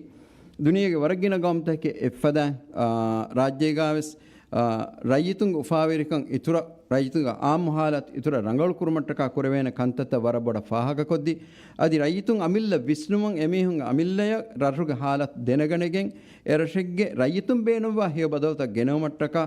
ދުނިޔޭގެ ވަރަށް ގިނަ ގައުމުތަކެއް އެއްފަދައިން، އާ، ރާއްޖޭގަ ވެސް، އާ، ރައްޔިތުންގެ އުފާވެރިކަން އިތުރަށް، ރައްޔިތުންގެ އާއްމު ހާލަތު އިތުރަށް ރަނގަޅު ކުރުމަށްޓަކާ ކުރެވޭނެ ކަންތައްތައް ވަރަށް ބޮޑަށް ފާހަގަކޮށްދީ، އަދި ރައްޔިތުން އަމިއްލަ ވިސްނުމުން އެމީހުންގެ އަމިއްލަޔަށް ރަށުގެ ހާލަތު ދެނެގަނެގެން، އެ ރަށެއްގެ ރައްޔިތުން ބޭނުންވާ ހެޔޮ ބަދަލުތައް ގެނައުމަށްޓަކާ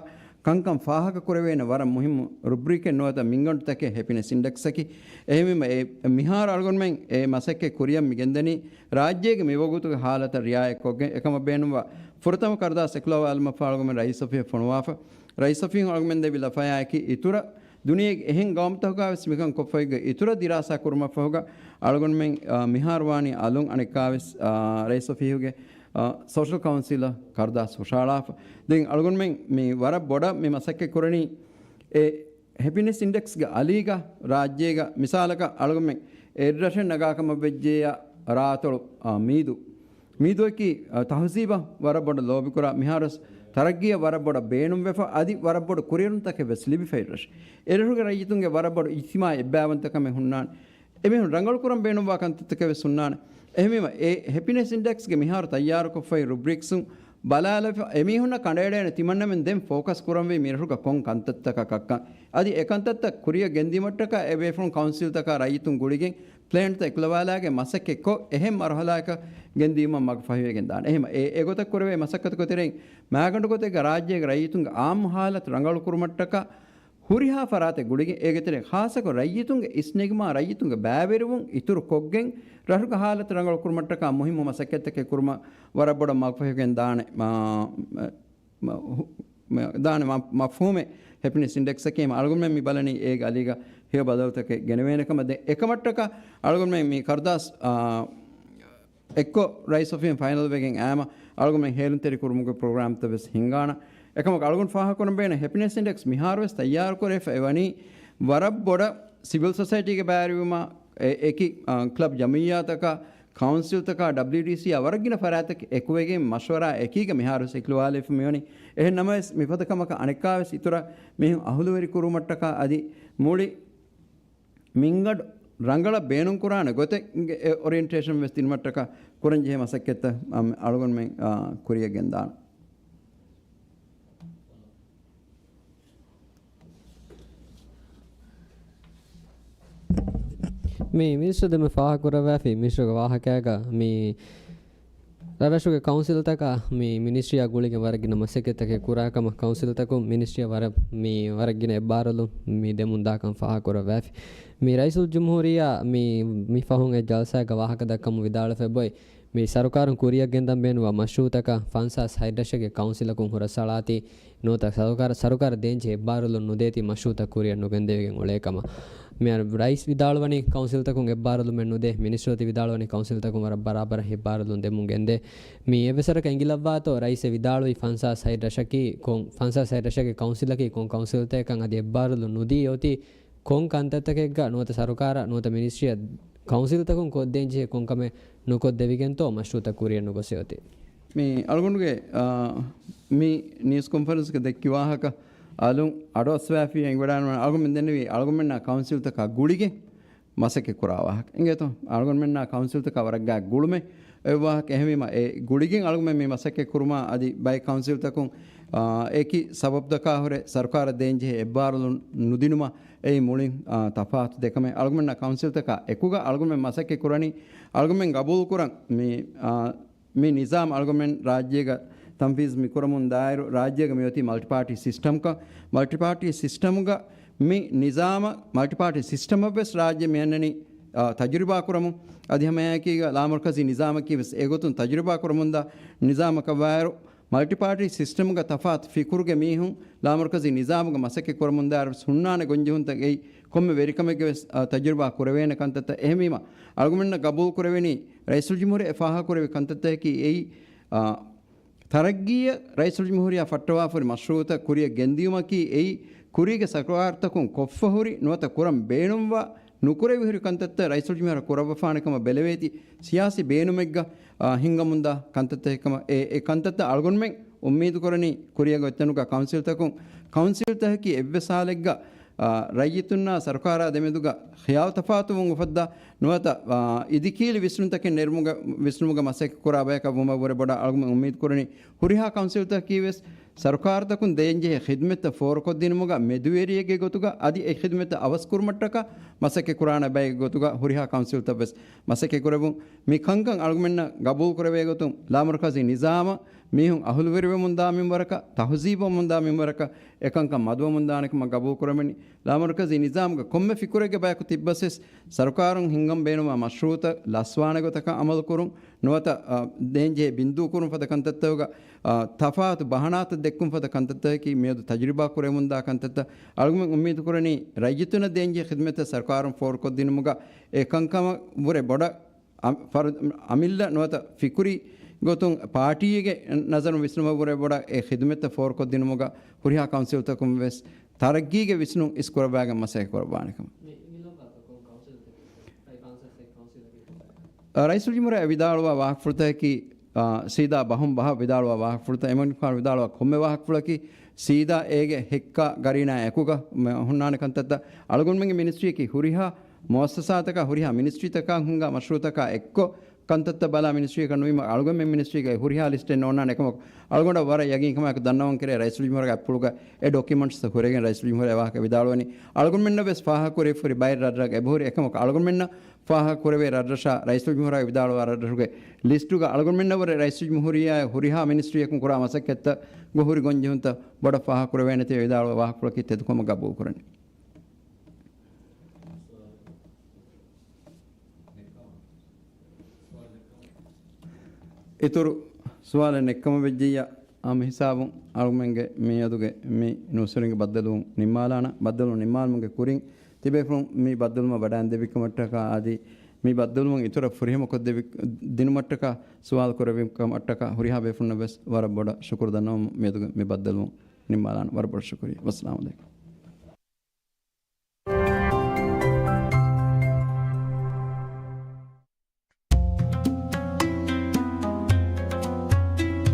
ކަންކަން ފާހަގަ ކުރެވޭނެ ވަރަށް މުހިއްމު ރުބްރިކެއް ނުވަތަ މިންގަނޑުތަކެއް ހެޕިނެސް އިންޑެކްސްއަކީ. އެހެންވީމަ، އެ މިހާރު އަޅުގަނޑުމެން އެ މަސައްކަތް ކުރިއަށް މި ގެންދަނީ، ރާއްޖޭގެ މިވަގުތުގެ ހާލަތަށް ރިއާޔަތްކޮށްގެން، އެކަމަށް ބޭނުންވާ ފުރަތަމަ ކަރުދާސް އެކުލަވާލުމަށްފަހު އަޅުގަނޑުމެން ރައީސް އޮފީހަށް ފޮނުވާފަ. ރައީސް އޮފީހުން އަޅުގަނޑުމެން ދެއްވި ލަފަޔާއެކީ، އިތުރަށް ދުނިޔޭގެ އެހެން ގައުމުތަކުގަވެސް މިކަން ކޮށްފައިގެ އިތުރަށް ދިރާސާ ކުރުމަށްފަހުގަ އަޅުގަނޑުމެން، އާ، މިހާރު ވާނީ އަލުން އަނެއްކާވެސް، އާ، ރައީސް އޮފީހުގެ، އާ، ސޯޝަލް ކައުންސިލަށް ކަރުދާސް ހުށަހަޅާފަ. ދެން އަޅުގަނޑުމެން މި ވަރަށް ބޮޑަށް މި މަސައްކަތް ކުރަނީ އެ ހެޕިނެސް އިންޑެކްސްގެ އަލީގަ ރާއްޖޭގަ މިސާލަކަށް އަޅުގަނޑުމެން އެއްރަށެއް ނަގާކަމަށް ވެއްޖެޔާ ރާއަތޮޅު، އާ، މީދޫ. މީދޫއަކީ، އާ، ތަހުޒީބަށް ވަރަށް ބޮޑަށް ލޯބިކުރާ، މިހާރުވެސް ތަރައްގީއަށް ވަރަށް ބޮޑަށް ބޭނުންވެފަ، އަދި ވަރަށް ބޮޑު ކުރިއެރުންތަކެއް ވެސް ލިބިފައި ރަށެއް. އެރަށުގެ ރައްޔިތުންގެ ވަރަށް ބޮޑު އިޖްތިމާޢީ އެއްބައިވަންތަކަމެއް ހުންނާނެ. އެމީހުން ރަނގަޅުކުރަން ބޭނުންވާ ކަންތައްތަކެއް ވެސް ހުންނާނެ. އެހެންވީމަ، އެ ހެޕިނެސް އިންޑެކްސްގެ މިހާރު ތައްޔާރުކޮށްފައި ރުބްރިކްސުން ބަލާލަފަ، އެމީހުންނަށް ކަނޑައެޅޭނެ ތިމަންނަމެން ދެން ފޯކަސް ކުރަންވީ މިރަށުގަ ކޮން ކަންތައްތަކަކަށްކަން. އަދި އެ ކަންތައްތައް ކުރިއަށް ގެންދިއުމަށްޓަކާ އެ ބޭފުޅުން ކައުންސިލްތަކާ ރައްޔިތުން ގުޅިގެން ޕްލޭންތައް އެކުލަވާލާގެން މަސައްކަތްކޮށް، އެހެން މަރުހަލާއަކަށް ގެންދިއުމަށް މަގު ފަހިވެގެން ދާނެ. އެހެން އެ، އެގޮތަށް ކުރެވޭ މަސައްކަތުގެ ތެރެއިން މާގަނޑު ގޮތެއްގަ ރާއްޖޭގެ ރައްޔިތުންގެ އާއްމު ހާލަތު ރަނގަޅު ކުރުމަށްޓަކާ ހުރިހާ ފަރާތެއް ގުޅިގެން، އޭގެ ތެރެއިން ޚާއްޞަކޮށް ރައްޔިތުންގެ އިސްނެގުމާ ރައްޔިތުންގެ ބައިވެރިވުން އިތުރު ކޮށްގެން، ރަށުގެ ހާލަތު ރަނގަޅު ކުރުމަށްޓަކާ މުހިއްމު މަސައްކަތްތަކެއް ކުރުމަށް ވަރަށް ބޮޑަށް މަގުފަހިވެގެން ދާނެ. މާ، މަ، މަ، ހު، މަ، ދާނެ މަ، މަފްހޫމެއް ހެޕިނެސް އިންޑެކްސްއަކީ. އަޅުގަނޑުމެން މި ބަލަނީ އޭގެ އަލީގަ ހެޔޮ ބަދަލުތަކެއް ގެނެވޭނެ ކަމަށް. ދެން އެކަމަށްޓަކާ އަޅުގަނޑުމެން މި ކަރުދާސް، އާ، އެއްކޮށް ރައީސް އޮފީހުން ފައިނަލް ވެގެން އައީމަ، އަޅުގަނޑުމެން ހޭލުންތެރި ކުރުމުގެ ޕްރޮގްރާމްތައް ވެސް ހިންގާނަން. އެކަމަކު އަޅުގަނޑު ފާހަގަކުރަން ބޭނުން ހެޕިނެސް އިންޑެކްސް މިހާރުވެސް ތައްޔާރުކުރެވިފަ އެވަނީ ވަރަށް ބޮޑަށް ސިވިލް ސޮސައިޓީގެ ބައިވެރިވުމާ، އެ، އެކި، އާ، ކްލަބް ޖަމިއްޔާތަކާ، ކައުންސިލްތަކާ، ޑަބްލިއުޑީސީއާ ވަރަށް ގިނަ ފަރާތްތަކެއް އެކުވެގެން މަޝްވަރާ އެކީގަ މިހާރުވެސް އެކުލަވާލައިފަ މިވަނީ. އެހެން ނަމަވެސް މިފަދަ ކަމަކަށް އަނެއްކާވެސް އިތުރަށް މީހުން އަހުލުވެރި ކުރުމަށްޓަކާ އަދި މުޅި މިންގަނޑު ރަނގަޅަށް ބޭނުންކުރާނެ ގޮތެއްގެ އެ އޮރިއެންޓޭޝަން ވެސް ދިނުމަށްޓަކާ ކުރަންޖެހޭ މަސައްކަތްތައް، އަމް، އަޅުގަނޑުމެން، އާ، ކުރިއަށް ގެންދާނަން. މި މިނިސްޓަރ ދެމެ ފާހަގަކުރައްވާފި މިނިސްޓަރގެ ވާހަކައިގަ މި ރަށްރަށުގެ ކައުންސިލްތަކާ މި މިނިސްޓްރީއާ ގުޅިގެން ވަރަށް ގިނަ މަސައްކަތްތަކެއް ކުރާކަމަށް ކައުންސިލްތަކުން މިނިސްޓްރީއަށް ވަރަށް މި ވަރަށް ގިނަ އެއްބާރުލުން މި ދެމުން ދާކަން ފާހަގަކުރައްވާފި. މި ރައީސުލްޖުމްހޫރިއްޔާ މި، މި ފަހުން އެއް ޖަލްސާއެއްގަ ވާހަކަ ދައްކަމުން ވިދާޅުވެފަ އެބައޮތް. މި ސަރުކާރުން ކުރިއަށް ގެންދަން ބޭނުންވާ މަޝްރޫއުތަކަށް ފަންސާސް ހަތް ރަށެއްގެ ކައުންސިލަކުން ހުރަސްއަޅާތީ ނުވަތަ ސަރުކާރަށް، ސަރުކާރަށް ދޭންޖެހޭ އެއްބާރުލުން ނުދޭތީ މަޝްރޫއުތައް ކުރިއަށް ނުގެންދެވިގެން އުޅޭ ކަމަށް. މިހާރު ރައީސް ވިދާޅުވަނީ ކައުންސިލްތަކުން އެއްބާރުލުމެއް ނުދޭ، މިނިސްޓަރ ވިދާޅުވަނީ ކައުންސިލްތަކުން ވަރަށް ބަރާބަރަށް އެއްބާރުލުން ދެމުން ގެންދޭ. މި އެއްވެސް ވަރަކަށް އެނގިލައްވާތޯ ރައީސް ވިދާޅުވި ފަންސާސް ހަތް ރަށަކީ ކޮން، ފަންސާސް ހަތް ރަށެއްގެ ކައުންސިލަކީ ކޮން ކައުންސިލްތަކެއްކަން އަދި އެއްބާރުލުން ނުދީ އޮތީ ކޮން ކަންތައްތަކެއްގަ ނުވަތަ ސަރުކާރަށް ނުވަތަ މިނިސްޓްރީއަށް ކައުންސިލްތަކުން ކޮށްދޭންޖެހޭ ކޮންކަމެއް ނުކޮށްދެވިގެންތޯ މަޝްރޫއުތައް ކުރިއަށް ނުގޮސް އޮތީ. މި އަޅުގަނޑުގެ، އާ، މި ނިއުސް ކޮންފަރެންސްގަ ދެއްކި ވާހަކަ އަލުން އަޑުއައްސަވާފި އެނގިވަޑާންވާނެ. އަޅުގަނޑުމެން ދެންނެވީ އަޅުގަނޑުމެންނާ ކައުންސިލްތަކާ ގުޅިގެން މަސައްކަތް ކުރާ ވާހަކަ. އިނގޭތޯ؟ އަޅުގަނޑުމެންނާ ކައުންސިލްތަކާ ވަރަށް ގާތް ގުޅުމެއް އޮތް ވާހަކަ. އެހެންވީމަ، އެ ގުޅިގެން އަޅުގަނޑުމެން މި މަސައްކަތް ކުރުމާ އަދި ބައެއް ކައުންސިލްތަކުން، އާ، އެކި ސަބަބުތަކާ ހުރެ ސަރުކާރަށް ދޭންޖެހޭ އެއްބާރުލުން ނުދިނުމަށް އެއީ މުޅިން، އާ، ތަފާތު ދެކަމެއް. އަޅުގަނޑުމެންނާ ކައުންސިލްތަކާ އެކުގަ އަޅުގަނޑުމެން މަސައްކަތް ކުރަނީ، އަޅުގަނޑުމެން ގަބޫލުކުރަން މި، އާ، މި ނިޒާމް އަޅުގަނޑުމެން ރާއްޖޭގަ ތަންފީޒް މިކުރަމުން ދާއިރު، ރާއްޖޭގަ މިއޮތީ މަލްޓިޕާޓީ ސިސްޓަމްކަން. މަލްޓިޕާޓީ ސިސްޓަމުގަ މި ނިޒާމަށް، މަލްޓިޕާޓީ ސިސްޓަމަށްވެސް ރާއްޖެ މިއަންނަނީ، އާ، ތަޖުރިބާ ކުރަމުން. އަދި ހަމައެކީގަ ލާމަރުކަޒީ ނިޒާމަކީވެސް އެގޮތުން ތަޖުރިބާ ކުރަމުންދާ ނިޒާމަކަށްވާއިރު، މަލްޓިޕާޓީ ސިސްޓަމުގަ ތަފާތު ފިކުރުގެ މީހުން ލާމަރުކަޒީ ނިޒާމުގަ މަސައްކަތް ކުރަމުންދާއިރުވެސް ހުންނާނެ ގޮންޖެހުންތައް އެއީ ކޮންމެ ވެރިކަމެއްގެވެސް، އާ، ތަޖުރިބާ ކުރެވޭނެ ކަންތައްތައް. އެހެންވީމަ، އަޅުގަނޑުމެންނަށް ގަބޫލު ކުރެވެނީ ރައީސުލްޖުމްހޫރިއްޔާ ފާހަގަކުރެއްވި ކަންތައްތަކަކީ އެއީ، އާ، ތަރައްގީއަށް ރައީސުލްޖުމްހޫރިއްޔާ ފައްޓަވާފަހުރި މަޝްރޫއުތައް ކުރިއަށް ގެންދިޔުމަކީ އެއީ، ކުރީގެ ސަރުކާރުތަކުން ކޮށްފަހުރި ނުވަތަ ކުރަން ބޭނުންވާ ނުކުރެވިހުރި ކަންތައްތައް ރައީސުލްޖުމްހޫރިއްޔާ ކުރައްވަފާނެ ކަމަށް ބެލެވޭތީ، ސިޔާސީ ބޭނުމެއްގަ، އާ، ހިންގަމުންދާ ކަންތައްތަކެއް ކަމަށް. އެ، އެ ކަންތައްތައް އަޅުގަނޑުމެން އުއްމީދު ކުރަނީ ކުރިއަށް އޮތްތަނުގަ ކައުންސިލްތަކުން، ކައުންސިލްތަކަކީ އެއްވެސް ހާލެއްގަ، އާ، ރައްޔިތުންނާ ސަރުކާރާ ދެމެދުގަ ޚިޔާލު ތަފާތުވުން އުފައްދާ ނުވަތަ، އާ، އިދިކީލި ވިސްނުންތަކެއް ނެރުމުގަ، ވިސްނުމުގަ މަސައްކަތް ކުރާ ބަޔަކަށް ވުމަށްވުރެ ބޮޑަށް އަޅުގަނޑު އުއްމީދު ކުރަނީ ހުރިހާ ކައުންސިލްތަކަކީވެސް ސަރުކާރުތަކުން ދޭންޖެހޭ ޚިދުމަތްތައް ފޯރުކޮށްދިނުމުގަ މެދުވެރިއެއްގެ ގޮތުގަ އަދި އެ ޚިދުމަތްތައް އަވަސްކުރުމަށްޓަކާ މަސައްކަތްކުރާނެ ބައެއްގެ ގޮތުގަ ހުރިހާ ކައުންސިލްތައް ވެސް މަސައްކަތްކުރެވުން. މި ކަންކަން އަޅުގަނޑުމެންނަށް ގަބޫލުކުރެވޭގޮތުން ލާމަރުކަޒީ ނިޒާމަށް މީހުން އަހުލުވެރިވަމުންދާ މިންވަރަކަށް، ތަހުޒީބުވަމުންދާ މިންވަރަކަށް އެކަންކަން މަދުވަމުންދާނެކަމަށް ގަބޫލުކުރަމެން. ލާމަރުކަޒީ ނިޒާމުގަ ކޮންމެ ފިކުރެއްގެ ބަޔަކު ތިއްބަސްވެސް ސަރުކާރުން ހިންގަން ބޭނުންވާ މަޝްރޫއުތައް ލަސްވާނެ ގޮތަކަށް އަމަލުކުރުން. ނުވަތަ، އަ، ދޭންޖެހޭ ބިންދޫކުރުން ފަދަ ކަންތައްތަކުގަ، އަ، ތަފާތު ބަހަނާތައް ދެއްކުން ފަދަ ކަންތައްތަކަކީ މިއަދު ތަޖުރިބާ ކުރެވެމުންދާ ކަންތައްތައް. އަޅުގަނޑުމެން އުއްމީދުކުރަނީ ރައްޔިތުންނަށް ދޭންޖެހޭ ޚިދުމަތްތައް ސަރުކާރުން ފޯރުކޮށްދިނުމުގަ އެ ކަންކަމަށް ވުރެ ބޮޑަށް އަ، ފަރު-، އަމިއްލަ ނުވަތަ ފިކުރީ ގޮތުން ޕާޓީގެ ނަޒަރުން ވިސްނުމަށްވުރެ ބޮޑަށް އެ ޚިދުމަތްތައް ފޯރުކޮށްދިނުމުގަ ހުރިހާ ކައުންސިލްތަކުން ވެސް ތަރައްގީގެ ވިސްނުން އިސްކުރައްވާގެން މަސައްކަތް ކުރައްވާނެ ކަމަށް. މި، މި ލޮކަލް ކައުންސިލް އަ، ރައީސުލްޖުމްހޫރިއްޔާ ވިދާޅުވާ ވާހަކަފުޅުތަކަކީ، އ، ސީދާ ބަހުން ބަހަށް ވިދާޅުވާ ވާހަކަފުޅުތައް. އެމަނިކުފާނު ވިދާޅުވާ ކޮންމެ ވާހަކަފުޅަކީ ސީދާ އޭގެ ހެއްކާ ގަރީނާ އެކުގަ މެ-، ހުންނާނެ ކަންތައްތައް. އަޅުގަނޑުމެންގެ މިނިސްޓްރީއަކީ ހުރިހާ މުއައްސަސާތަކާ ހުރިހާ މިނިސްޓްރީތަކާ ހިންގާ މަޝްރޫއުތަކާ އެއްކޮށް ކަންތައްތައް ބަލާ މިނިސްޓްރީއަކަށް ނުވީމަ، އަޅުގަނޑުމެން މިނިސްޓްރީގައި ހުރިހާ ލިސްޓެއް ނޯންނާނެ އެކަމަކު، އަޅުގަނޑަށް ވަރަށް ޔަގީންކަމާއެކު ދަންނަވަން ކެރޭ ރައީސުލްޖުމްހޫރިއްޔާގެ އަތްޕުޅުގަ އެ ޑޮކިއުމަންޓްސް ހުރެގެން ރައީސުލްޖުމްހޫރިއްޔާ ވާހަކަ ވިދާޅުވަނީ. އަޅުގަނޑުމެންނަށް ވެސް ފާހަގަ ކުރެވިފަހުރި ބައެއް ރަށްރަށް އެބަހުރި އެކަމަކު، އަޅުގަނޑުމެންނަށް ފާހަގަ ކުރެވޭ ރަށްރަށާ ރައީސުލްޖުމްހޫރިއްޔާ ވިދާޅުވާ ރަށްރަށުގެ ލިސްޓުގަ އަޅުގަނޑުމެންނަށް ވުރެ ރައީސުލްޖުމްހޫރިއްޔާ ހުރިހާ މިނިސްޓްރީއަކުން ކުރާ މަސައްކަތްތައް ގޮ ހުރި ގޮންޖެހުންތައް ބޮޑަށް ފާހަގަ ކުރެވޭނެތީ ވިދާޅުވާ ވާހަކަފުޅަކީ ތެދުކަމަށް ގަބޫލުކުރަނީ. އިތުރު ސުވާލެއް ނެއްކަމަށް ވެއްޖިއްޔާ، އާއްމު ހިސާބުން އަޅުގަނޑުމެންގެ މިއަދުގެ މި ނޫސްވެރިންގެ ބައްދަލުވުން ނިންމާލާނަ، ބައްދަލުވުން ނިންމާލުމުގެ ކުރިން ތިބޭފުޅުން މި ބައްދަލުވުމަށް ވަޑައިން ދެއްވިކަމަށްޓަކާ އަދި މި ބައްދަލުވުން އިތުރަށް ފުރިހަމަކޮށްދެއްވި ދިނުމަށްޓަކާ ސުވާލު ކުރެއްވިކަމަށްޓަކާ ހުރިހާ ބޭފުޅުންނަށް ވެސް ވަރަށް ބޮޑަށް ޝުކުރު ދަންނަވަމުން މިއަދުގެ މި ބައްދަލުވުން ނިންމާލާނަ. ވަރަށް ބޮޑަށް ޝުކުރިއްޔާ. ވައްސަލާމު ޢަލައިކުމް.